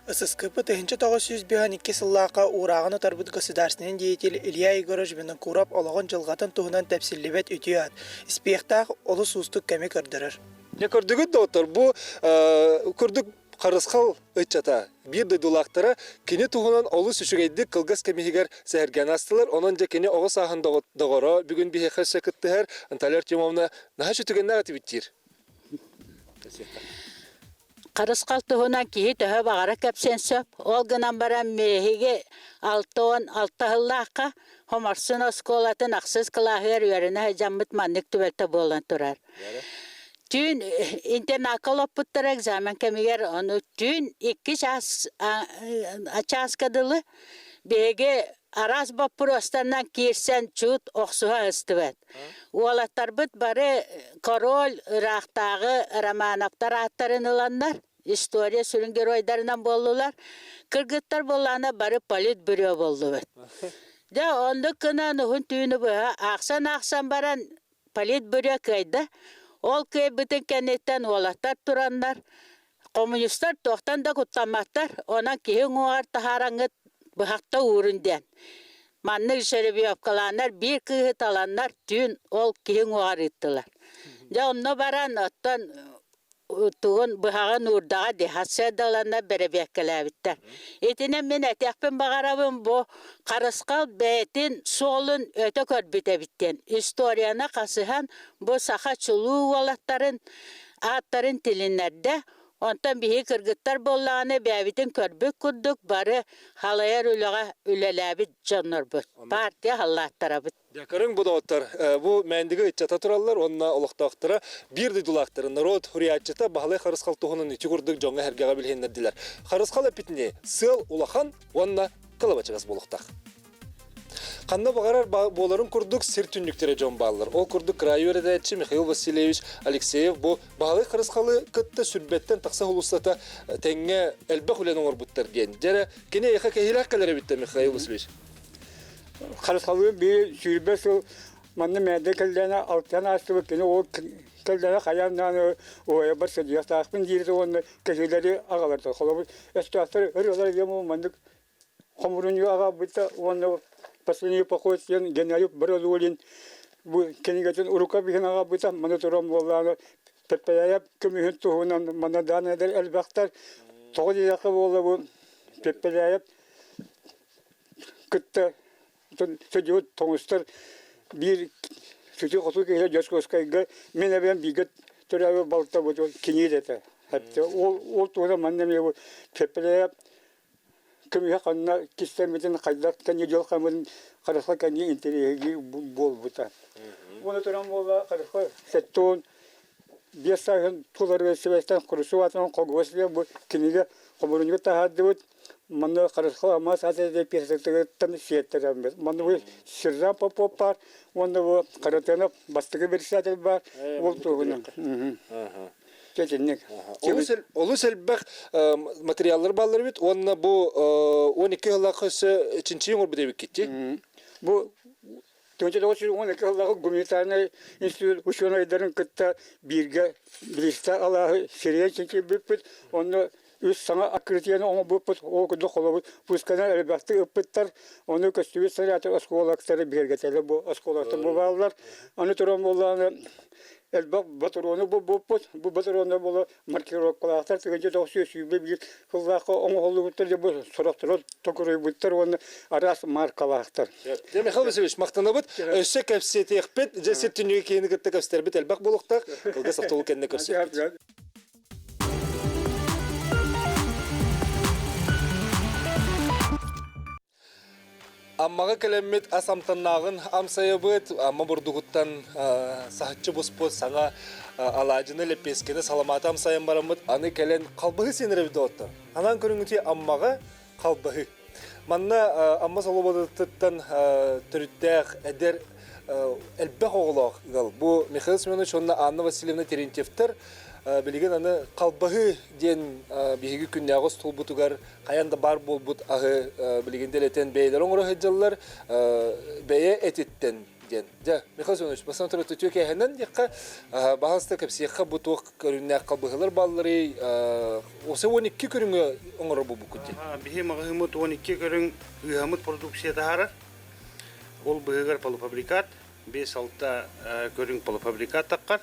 ССКП 1952 сыллаахха уурааҕын утарбыт государственный деятель Илья Егорович Винокуров олоҕун дьылҕатын туһунан тэпсиллибэт үтүө аат, испиэхтээх олус уустук кэми көрдөрөр. Дьэ көрдүгүт доҕоттор, бу курдук Харысхал ыччата биир дойдулаахтара кини туһунан олус үчүгэйдик кылгас кэм иһигэр сэһэргээн аастылар. Онон дьэ кини оҕо сааһын доҕоро бүгүн биһиэхэ өссө кыттыһар Наталья Артемовна наһаа үчүгэннээх этибит диир. Харысхал туһунан киһи төһө баҕара кэпсиэн сөп. Ол гынан баран биһиги 66 сыллаахха Хоморсун оскуолатын ахсыс кылааһыгар үөрэнэ сылдьаммыт маннык түбэлтэ буолан турар. Түүн интернакка олоппуттара экзамен кэмигэр ону түүн икки чаас чааска дылы биһиги араас боппуруостарынан киирсэн чуут охсуһа сыстыбат. Уолаттарбыт бары король, ыраахтааҕы Романовтар ааттарын ыланнар, история сүрүн геройдарынан буоллулар. Кыргыттар буоллаҕына бары политбюро буоллубут. Дьэ, оннук гынан уһун түүнү быһа аахсан-аахсан баран политбюро кыайда. Ол кыайбытын кэнниттэн уолаттар тураннар, коммунистар туохтан да куттамматтар, онон киһи уҥуоҕар таһаараҥҥыт быһахта уурун диэн. Маннык жеребьевкалааннар биир кыыһы таланнар түүн ол киһи уҥуоҕар ыыттылар. Дьэ онно баран оттон тугун быһаҕын уурдаҕа дии сарсыардаланна бэрэбиэркэлээбиттэр. Итинэн мин этиэхпин баҕарабын бу Харысхал бэйэтин суолун өтө көрбүт эбит диэн. Историяны хасыһан бу саха чулуу уолаттарын ааттарын тилиннэрдэ. Онтон биһиги кыргыттар буоллаҕына бэйэбитин көрбүт курдук бары халайар үлэҕэ үлэлээбит дьоннорбут, партия халлааттарабыт. Дьэ, көрүҥ бу доҕоттор, бу Мээндиги ыччата тураллар уонна олохтоохторо биир дойдулаахтары норуот суруйааччыта Баһылай Харысхал туһунан үтү курдук дьоҥҥо-сэргэҕэ билиһиннэрдилэр. Харысхал эппитинии, сыал улахан уонна кылабачыгас буолуохтаах. Ханна баҕарар буоларын курдук сир түннүктэрэ дьон бааллар. Ол курдук кыраайы үөрэтээччи Михаил Васильевич Алексеев бу Баһылай Харысхалы кытта сүрбэттэн тахса сулустата тэҥҥэ элбэх үлэни оҥорбуттар диэн. Дьэрэ, кини эйиэхэ кэһиилээх кэлэр эбит да Михаил Васильевич? Харысхалыын биир сүүрбэ сыл Манна мээдэ кэллээнэ алтыһан аастыбыт кини ол кэллээнэ хайаан даҕаны уһуйарбар сылдьыахтаахпын диир уонна кэһиилэри аҕаларда. Холобур, өстөөхтөр ырыалар диэн маннык хомурунньугу аҕалбыта уонна «Последний поход» диэн Геннадий Бородулин бу кинигэтин урука биһин аҕалбыта. Маны туран буоллаҕына Пеппеляев көмүһүн туһунан манна даҕаны эдэр элбэхтэр. Тоҕо диэтэххэ буолла бу Пеппеляев кытта сылдьыбыт тоҥустар биир сытыы-хотуу киһи Дьоскуоскайга мин эбэм бииргэ төрөөбүт балта бу киниир этэ. Ол ол туһунан манна эмиэ бу Пеппеляев көмүһэ ханна кистэммитин хайдах кэннии дьыл хаммытын харысха кэннии интэриэһиргии буолбута. Уонна туран буолла харысха 75 сааһын туларыгар сибээстэн Хрущев аатынан холкуос диэн бу кинигэ хомуурунньугу таһаардыбыт. Манна Харысхал Алмаас ата пьесатыттан сиэттэрэммит. Манна бу сержант Попов баар уонна бу Харатынов бастакы председатель баар. Ол туһунан. Итинник. Олус элбэх материаллар бааллар эбит уонна бу 12 сыллаах өссө чинчийэн оҥорбут эбиккит Бу 1912 сыллааҕы гуманитарнай институт учуонайдарын кытта бииргэ билистэ алааһы сирийэн чинчийбиппит. Онно үс саҥа открытиены оҥорбуппут. Ол курдук холобур пусканан элбэхтик ыппыттар. Ону көстүбүт снаряды оскуолактары бигэргэтэллэр бу оскуолактар бу бааллар. Аны туран буоллаҕына элбэх ботуруону булбуппут. Бу ботуруоннар буола маркировкалаахтар 1921 сыллаахха оҥоһуллубуттар дьэ бу сорохторо токуруйбуттар уонна араас маркалаахтар. Дьэ Михаил Васильевич махтанабыт. Өссө кэпсэтиэхпит. Дьэ сир түннүгү киһини кытта көстөрбүт элбэх буолуохтаах. Кылгас автобус кэннэ көрсүөхпүт. Аммаҕа кэлэммит ас амтаннааҕын амсайабыт, Амма бурдугуттан саһыччы буспут саҥа алаадьыны, лэппиэскэни, саламааты амсайан бараммыт, аны кэлэн халбаһы сиэнэрэбит доҕоттор. Анаан көрүҥҥүтүй Аммаҕа халбаһы. Манна Амма Солободатыттан төрүттээх эдэр элбэх оҕолоох ыал. Бу Михаил Семенович уонна Анна Васильевна Терентьевтэр билигин аны халбаһы диэн биһиги күннээҕи остуолбутугар хайан да баар буолбут аһы билигин дэлэтэн бэйэлэрэ оҥоро сылдьаллар бэйэ этиттэн диэн. Дьэ, Михаил Семенович, бастан туран үтүө кээһэнэн диэххэ, баһаалыста кэпсиэххэ бу туох көрүҥнээх халбаһылар баалларый, осы 12 көрүҥү оҥорор буолбуккут дии. Биһи маҕаһыыммыт 12 көрүҥ ыыһаммыт продукция таһаарар. Ол быһыгар полуфабрикат, 5-6 көрүҥ полуфабрикат таххар.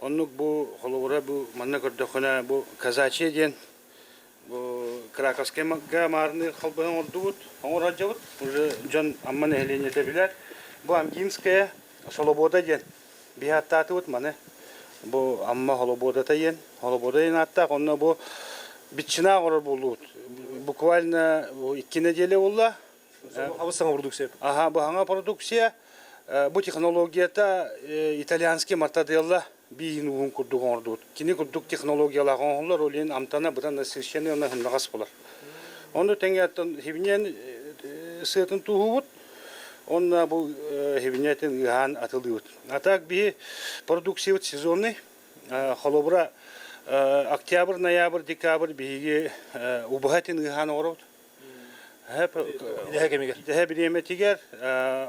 Оннук бу холобура бу манна көрдөххүнэ бу казачья диэн Бу Краковскайга маарынныыр халбаһы оҥордубут, оҥоро сылдьабыт. Уже дьон Амма нэһилиэнньэтэ билэр. Бу Амгинская Солобуода диэн биһи ааттаатыбыт маны. Бу Амма Холобуодата диэн, Холобуода диэн ааттаах. Онно бу ветчина оҥорор буоллубут. Буквально 2 неделя буолла. Абыс саҥа продукция. Аха, бу саҥа продукция. Бу технологията итальянский мортаделла биин уһун курдук оҥордубут. Кини курдук технологиялаах оҥоһуллар, ол иһин амтана быдан насыщенный уонна сымнаҕас буолар. Ону тэҥэ оттон хибиньэн сыатын тууһуубут, онно бу хибиньэтин ыыһаан атылыыбыт. А так биһи продукциябыт сезонный. Холобура, октябрь, ноябрь, декабрь биһиги убаһа этин ыыһаан оҥоробут. Идэһэ кэмигэр. Идэһэ бириэмэтигэр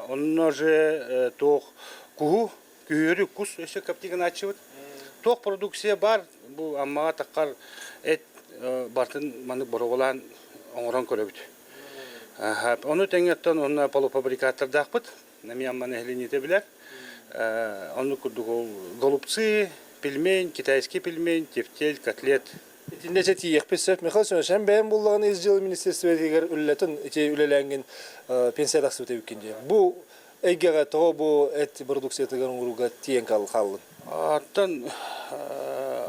онно же туох куһу Күһүөрү кус өссө каптигынааччыбыт. Туох продукция баар бу Аммаҕа таххар эт бартын маннык боруобалаан оҥорон көрөбүт. Ону тэҥэ оттон онно полуфабрикаттардаахпыт. Эмиэ Амма нэһилиэнньэтэ билэр. Оннук курдук ол голубцы, пельмень, китайский пельмень, тефтель, котлет. Итиннэ дьэ тиийиэхпит сөп. Михаил Семенович, эн бэйэм буллаҕына ис дьыала министерствотыгар үлэлэтин ити үлэлээҥҥин пенсия тахсыбыт эбиккин дии. Бу эйгэҕэ тоҕо бу эт продукциятыгар оҥорууга тиийэн хааллыҥ? Оттон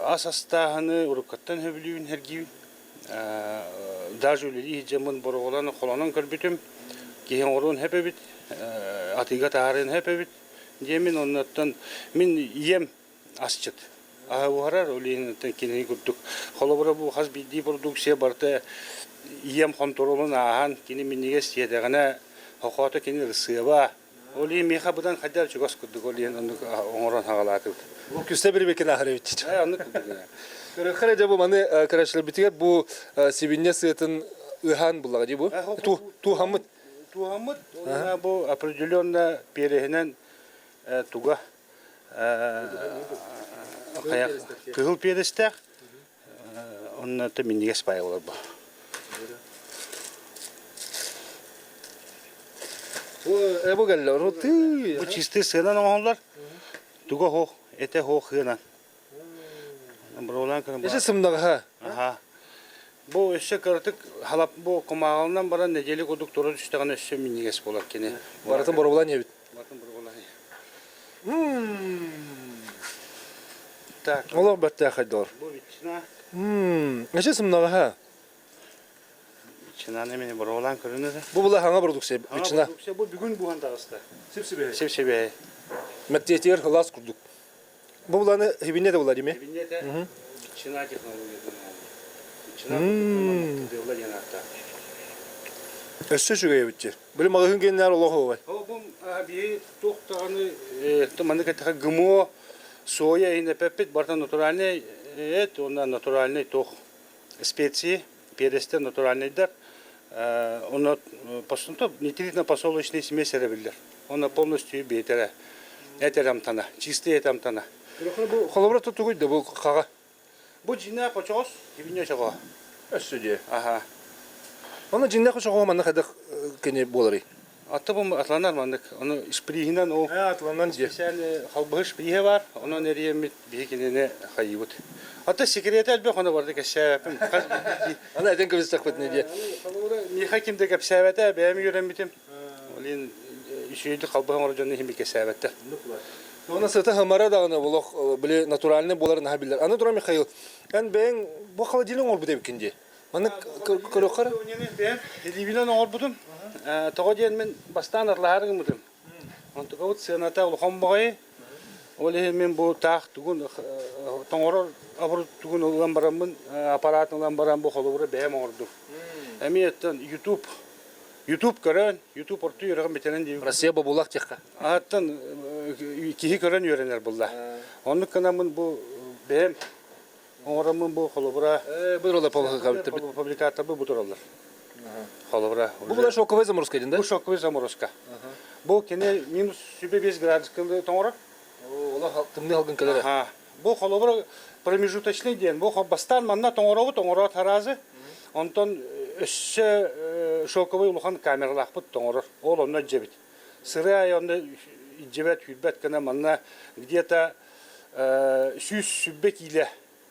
ас астааһыны уруккаттан сөбүлүүбүн, сэргиибин. Даже үлэлии сылдьаммын боруобалаан холонон көрбүтүм. Киһи оҥоруон сөп эбит, атыыга таһаарыан сөп эбит диэммин оннуттан мин ийэм асчыт. Аһы буһарар, ол иһин кинини курдук. Холобура бу хас биирдии продукция барыта ийэм хонтуруолун ааһан, кини минньигэс сиэтэҕинэ, хохоото кини ырысыаба. Ол иһин миэхэ быдан хайдах чугас курдук, ол иһин оннук оҥорон хаҕалаатыбыт. Бу күстэ бирибикин аһар эбит. Ээ, оннук курдук. Көрөххө эрэ дьэ бу маны көрөөччүлэрбитигэр бу сибинньэ сыатын ыһаан буллаҕа дии бу. Тууһаммыт. Тууһаммыт. Бу определенно переһинэн. туга кыһыл пиэдэстээх онно минньигэс баай болар бу. Бу кэллэ Бу чистый сыанан оҥоһуллар. Туга хоох, этэ хоох хыанан. Эсэ сымнаҕаһа. Аха. Бу өссө кыратык халап бу кумааҕылынан баран нэдиэлэ курдук тура түстэҕинэ өссө минньигэс буолар кини. Барытын боробулаан ийэбит. Барытын боробулаан Так. Олох бэртээхэй долар. Бу ветчина. Эсэ сымнаҕаһа. Ветчинаны мени боробулаан көрүнэ. Бу була хаҥа продукция ветчина. Продукция бу бүгүн буһан таҕыста. Сип-сибэһэй. Сип-сибэһэй. Мэктиэтигэр хылаас курдук. Бу буланы хибинне да була дими? Хибинне это ветчина технологиятын Ветчина тыдылла диэн ааттаах. Өссө үчүгэй эбит Били маҕаһыын геннээр олох оҕой. Бу биһи туох даҕаны маннык эттэхэ ГМО соя иһин эппэппит барыта натуральный эт уонна натуральный туох специи перестер натуральныйдар онно нитритно-посолочный смесь эрэ биллэр. Онно полностью биэтэрэ эт эрэ амтана, чистый эт амтана. Бу холобура тугуй да бу хаҕа? Бу дьиҥнээх очоҕос, дьиҥнээх очоҕо. Өссө дии. Аха. Онно дьиҥнээх очоҕо манна хайдах кини буоларый? Атта бу атланар маннык. Ону шприһинэн ол атланан дии. Специальный халбаһы шприһэ бар, онон эриэммит биһи кинини хайыбыт. Ата секрета элбэх ону барда кэпсээбэппин. Аны этэн кэбистэхпитинэ дии. Миэхэ ким да кэпсээбэтэ, бэйэм үөрэммитим. Олин үчүгэйдик халбаһы оҥорор дьону иһин кэпсээбэттэр. Уонна сыта хымара даҕаны олох били натуральный буоларын наһаа биллэр. Аны туран Михаил, эн бэйэҥ бу холодильник оҥорбут эбиккин дии. Маннык көрүөххэ Бэйэм илиибинэн оҥорбутум. Тоҕо диэн мин бастаан атлаһар гыммытым. Онтукабыт сыаната улахан баҕайы. Ол иһин мин бу таах тугун тоҥорор тугун ылан бараммын, аппаратын ылан баран бу холобура бэйэм оҥордум. Эмиэ оттон YouTube YouTube көрөн, YouTube орто үөрэҕин бүтэрэн диэбит. Россия бобуулаах диэххэ. Ааттан киһи көрөн үөрэнэр булла. Оннук гынаммын бу бэйэм оҥороммун бу холобура бу тураллар публикаттар бу тураллар. Холобура. Бу була шоковый заморозка дин да? Бу шоковый заморозка. Бу кини минус 105 градус тоҥорор. Ола тымныы халгын кэлэр. Бу холобура промежуточный диэн. Бу бастаан манна тоҥоробут, оҥороот хараазы. Онтон өссө шоковый улахан камералаахпыт тоҥорор. Ол онно дьэбит. Сыры аайы онно дьэбэт, хүрбэт гына манна где-то 120 киилэ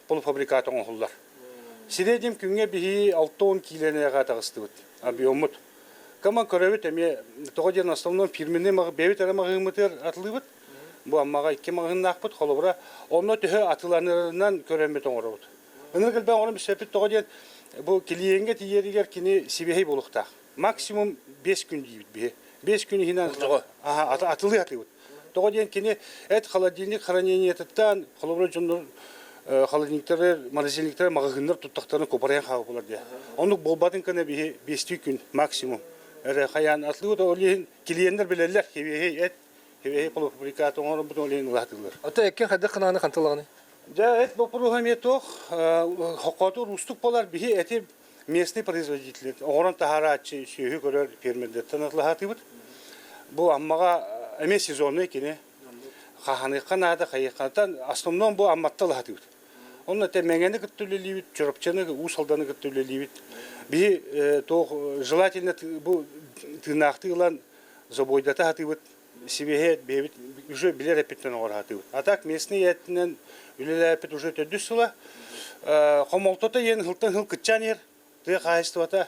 полуфабрикат оҥоһуллар. Сирэдим күҥҥэ биһи 60 киилэни таҕыстыбыт. Объеммут. Кама көрөбүт эмиэ тоҕо диэн основном фирменный бэйэбит эрэ маҕаһыыммытыгар атылыыбыт. Бу Аммаҕа икки маҕаһыыннаахпыт, холобура, онно төһө атыыланарынан көрөммүт оҥоробут. Ынырык элбэх оҥорон билсэппит тоҕо диэн бу килиэҥҥэ тиийэригэр кини сибиэһэй буолуохтаах. Максимум 5 күн диибит биһи. 5 күн иһинэн атылыы атыыбыт. Тоҕо диэн кини эт холодильник хранениетыттан, холобура дьоннор холодильниктары, морозильниктары маҕаһыыннар туттахтарына кубарыйан хаалбылар диye. Оннук буолбатын гына биһи биэстии күн максимум. Эрэ хайаан атылыы ол иһин клиеннэр билэллэр хивиэһэй эт хивиэһэй полуфабрикат оҥоробут ол иһин улаатыллар. Ата эккен хайдах ханааны хантылаҕыный? Дьэ эт боппуруоһа эмиэ туох хоккоотур уустук буолар биһи эти местный производитель оҥорон таһаарааччы сүөһү көрөр фермердэртэн атылаһаатыбыт. Бу Аммаҕа эмиэ сезонный кини хаһаныахха наада хайыаххатан основном бу Амматта лаһатыбыт. Онно те Мэҥэни кытта үлэлиибит, Чурапчыны, Уус Алданы кытта үлэлиибит. Биһи туох желательно бу тыынаахтыы ылан забойдата сатыыбыт сибиэһэй бэйэбит уже билэр эппиттэн оҥоро сатыыбыт. А так местный этинэн үлэлээппит уже төрдүс сыла. Хомолтото иэн сылтан сыл кыччаан иһэр. Тыа хаһаайыстыбата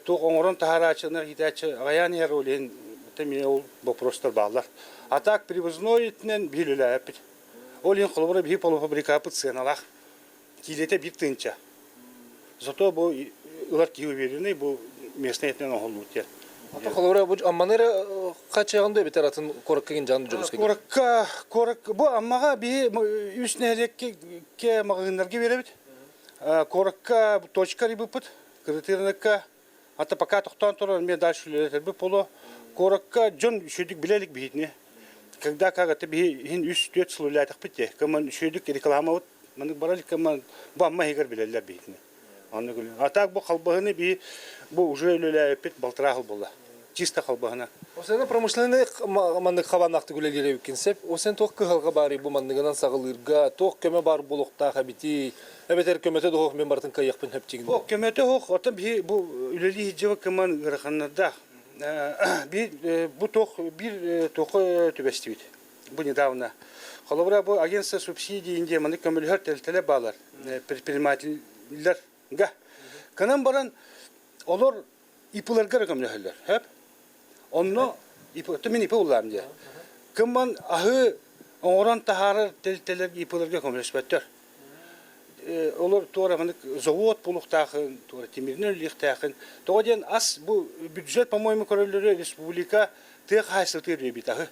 туох оҥорон таһаарааччынар иитээччи аҕайаан иһэр ол иһин эмиэ ол боппуруостар бааллар. А так привозной этинэн биһи үлэлээппит. Ол иһин холобура биһи полуфабрикаппыт сыаналаах. Киилэтэ биир тыһыынча. Зато бу ылар киһи уверенный бу местный этинэн оҥоһуллубут диэн. Ата холобура бу Амманы эрэ хачыаҕын да эбэтэр атын куоракка гин Дьокуускайга? Куоракка куорак бу Аммаҕа биһи үс нэһилиэккэ маҕаһыыннарга биэрэбит. Куоракка точка арыйбыппыт, кырытыырынакка ата пока тохтоон турар эмиэ дальше үлэлэтэрбит буолуо. Куоракка дьон үчүгэйдик билэ илик биһитини. Когда как это биһи иһин үс-түөрт сыл үлэлээтэхпит дии. Кыман үчүгэйдик рекламабыт маннык бара илик кыман бу Амма иһигэр билэллэр биһитини. Оннук А так бу халбаһыны биһи бу уже үлэлээбиппит балтараа сыл буолла. Чисто халбаһына. Осена промышленный маннык хабааннаахтык үлэлиир эбиккин сөп. Осен туох кыһалҕа баарый бу манныгынан саҕалыырга, туох көмө баар буолуохтаах эбитий? Эбэтэр көмөтө да суох мин барытын кыайыахпын сөп О, көмөтө суох. Оттон биһи бу үлэлии сылдьыбыт кыман ыараханнардаах. Биир бу туох биир туохха түбэстибит. Бу недавно. Холобура бу агентство субсидий диэн маннык көмөлөһөр тэрилтэлэр баалар. Предпринимателлэргэ. Кынан баран олор ИП-ларга эрэ көмөлөһөллөр. Хөп? Онно ИП, мин ИП уллаам дии. Кымман аһы оҥорон таһаарар тэрилтэлэр ИП-ларга көмөлөспөттөр. Олор туора маннык завод булуохтаахын, туора тимиринэн үлэлиэхтээхин. Тоҕо диэн ас бу бюджет, по-моему, көрөллөрө республика тыа хаһаайыстыбатыгар биэрбит аһы.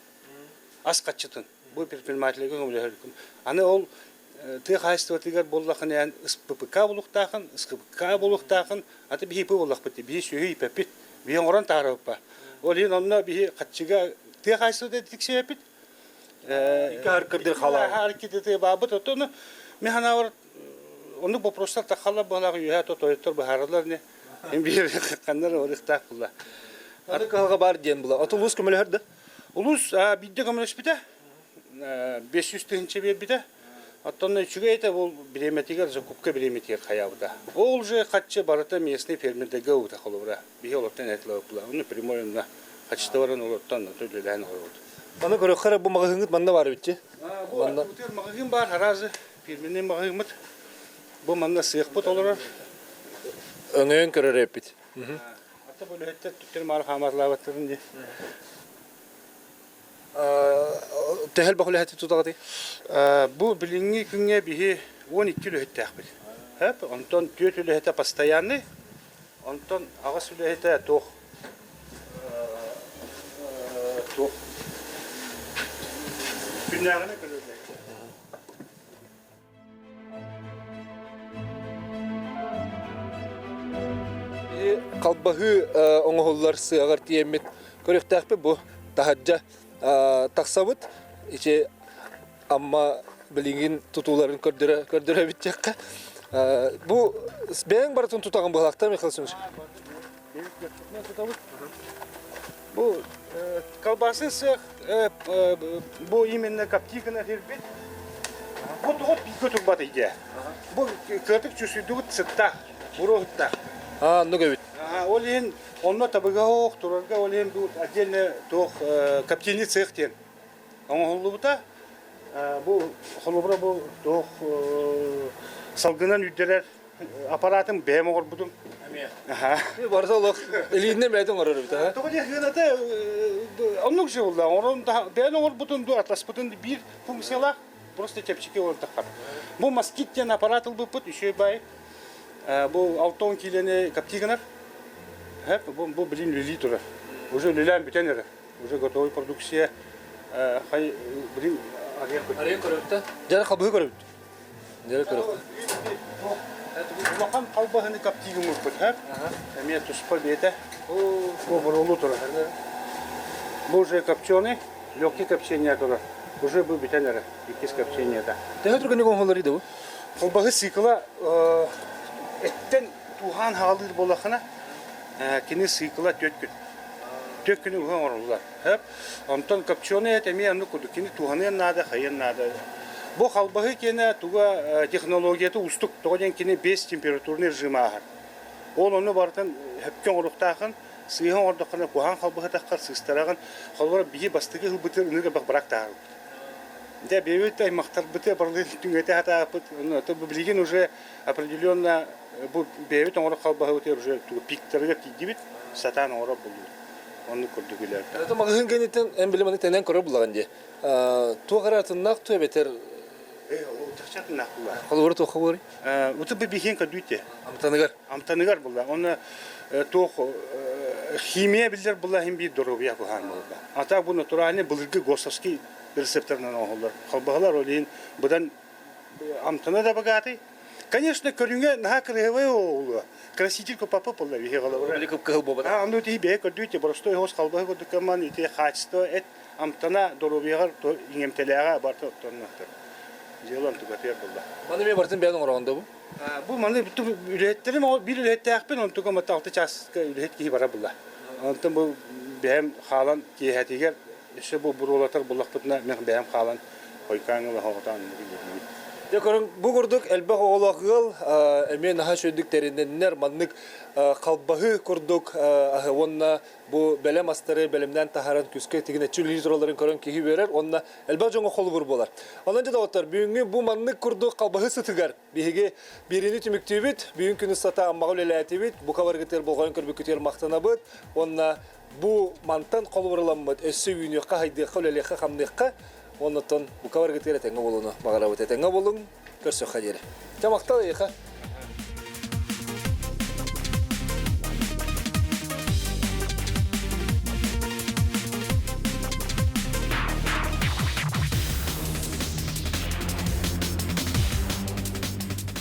Ас хаччытын. Бу предпринимателлэргэ көмөлөһөр. Аны ол тыа хаһаайыстыбатыгар буоллахына эн СППК булуохтаахын, СКПК буолуохтаахын, аты биһи ИП буоллахпыт, биһи сүөһү ИП-пит, биһи оҥорон таһаарабыппа. Ол иһин онно биһи хаччыга тыа хаһаайыстыбата тиксибэппит. Икки аркырдыр халаа. Аркидыты баабыт отону мен ханавар оннук вопростар тахалар буолаах үөһэ то тойоттор быһааралар не биир ханнар орыхтаах була. Аны кыһалҕа бар диэн була. От улуус көмөлөһөр да? Улуус биирдэ көмөлөспүтэ. 500 тыһыынча биэрбитэ. Оттон үчүгэй этэ ол бириэмэтигэр закупка бириэмэтигэр хайаабыта. Ол уже хаччы барыта местный фермердергэ ылбыта холобура. Биһи олортон этилэбиппила. Ону прямой онно хаччыта баран олортон төлөлөөн олоробут. Маны көрөххө эрэ бу маҕаһыыҥҥыт манна баар эбит Бу маҕаһыын баар аразы фирменный маҕаһыыммыт. Бу манна сыахпыт олорор. Өҥөйөн көрөр эппит. Ата бөлөһөттөр түттэр маары хааматлаабаттарын дии. Төһө элбэх үлэһити тутаҕытый? Бу билиҥҥи күҥҥэ биһи 12 үлэһиттээхпит. Хөп, онтон түөрт үлэһитэ постоянный, онтон аҕыс үлэһитэ туох туох күннээҕинэ көрөллөр. Халбаһыы оҥоһуллар сыаҕар тиийэммит көрүөхтээхпит бу таһырдьа тахсабыт ити Амма билигин тутууларын көрдөрө көрдөрөбүт диэххэ бу бэйэҥ барытын тутаҕын быһалаахтар Михаил Семенович Бу колбасы сыах бу именно коптиканы кирбит. Бу тоҕо пиго турбат идея. Бу кыратык чувствуйдугут сыттаах, буруоһуттаах. А, ну эбит. Ол иһин онно табыга ох турарга ол иһин бу отдельно туох коптильный цех диэн оҥоһуллубута. Бу холобура бу туох салгынан үрдэрэр аппаратым бэйэм оҥорбутум. Эмиэ. Барыта олох илииннэ бэйэтин оҥорор эбит, аа? Тоҕо диэн сыаната оннук же буолла. Оҥорон бэйэн оҥорбутун ду атласпытын биир функциялаах просто чэпчэки олордоххар. Бу москит диэн аппарат ылбыппыт үчүгэй баай. Бу 60 киилэни коптить гынар. Бу, бу блин үлэлии турар. Уже үлэлээн бүтэн эрэр. Уже готовый продукция. Хай, блин, арыйан көрөбүт да? Дьэ, халбыһы көрөбүт. Дьэ, көрөбүт. Улахан халбаһыны коптигын ылбыт, Эмиэ туспа бэйэтэ. Бу бурулу турар. Бу уже копченый, легкий копчение турар. Уже бу бүтэн эрэ, иккис копчениета. Төһө түргэнник оҥоһуллар иде бу? Халбаһы цикла эттэн туһаан хаалыыр буоллахына, кини цикла түөрт күн. Түөрт күнү уһун оҥоруллар. Онтон копченый эт эмиэ оннук курдук. Кини туһаныан наада, хайыан наада. Бу халбаһы киэнэ туга технологията уустук. Тоҕо диэн кини без температурный режим ааһар. Ол ону барытын сөпкө оҥоруохтаахын, сыыһа оҥордоххуна куһаҕан халбаһытаххар сыыстараҕын. Холобура биһи бастакы ылбытын ынык элбэх брак таһаарбыт. Дьэ бэйэбит аймахтарбыты барыларын түҥэтэ сатаабыт. Билигин уже определенно бу бэйэбит оҥорор халбаһыбытыгар уже пиктарыгар тиийдибит, сатаан оҥорор буоллубут. Оннук курдук үлэлэрдээх. Это маҕаһыын кэнниттэн эн билим аны тэнэн көрөр булаҕын дии. Туох эрэ атыннаах ту эбэтэр Чахчы атыннаах булла. Холобура туохха буоларый? Уты бы биһиэн көрдүүтэ. Амтаныгар. Амтаныгар булла. Оны туох химия биллэр булла хим биир доруобуйа куһаан буолла. А так бу натуральный былыргы ГОСовский рецепторынан оҥоһуллар. Халбаһылар ол иһин быдан амтана да богатый. Конечно, көрүҥэ наһаа кырыһыбай оҕолуо. Краситель папа буолла биһи голубра. Били кып-кыһыл буолбата. А, ону ити бэйэ көрдүү простой хос халбаһы курдук кыман ити качество эт амтана доруобуйаҕар иҥэмтэлээҕэ барыта оттоннохтор. Дьыалам тугатыгар буолла. Маны мен бартын бэйэн оҥороҕун да бу? Бу маны үлэһиттерим биир үлэһиттээхпин, онтуга мата алты чааска үлэһит киһи бара булла. Онтон бу бэйэм хаалан киэһэтигэр өссө бу буруолатар буллахпытына мен бэйэм хаалан хойкаан ыла хоҕотоон үлэлиибит. Дьэ көрүҥ, бу курдук элбэх оҕолоох ыал эмиэ наһаа үчүгэйдик тэринэннэр маннык халбаһыы курдук уонна бу бэлэм астары бэлэмнээн таһааран күскэ тигинэччи үлэлии туралларын көрөн киһи үөрэр уонна элбэх дьоҥҥо холобур буолар. Онон дьэ доҕоттор, бүгүҥҥү бу маннык курдук халбаһыы сытыгар биһиги биэриини түмүктүүбүт. Бүгүн күн устата Аммаҕа үлэлээтибит. Бука барыгытыгар болҕойон көрбүккүтүгэр махтанабыт уонна бу мантан холобуруламмыт өссө үүнүөххэ, хайдыахха, үлэлиэххэ, хамныахха уонна оттон бука барыгытыгар этэҥҥэ буолууну баҕарабыт. Этэҥҥэ буолуҥ, көрсүөххэ диэри. Чэ, махтал эйиэхэ.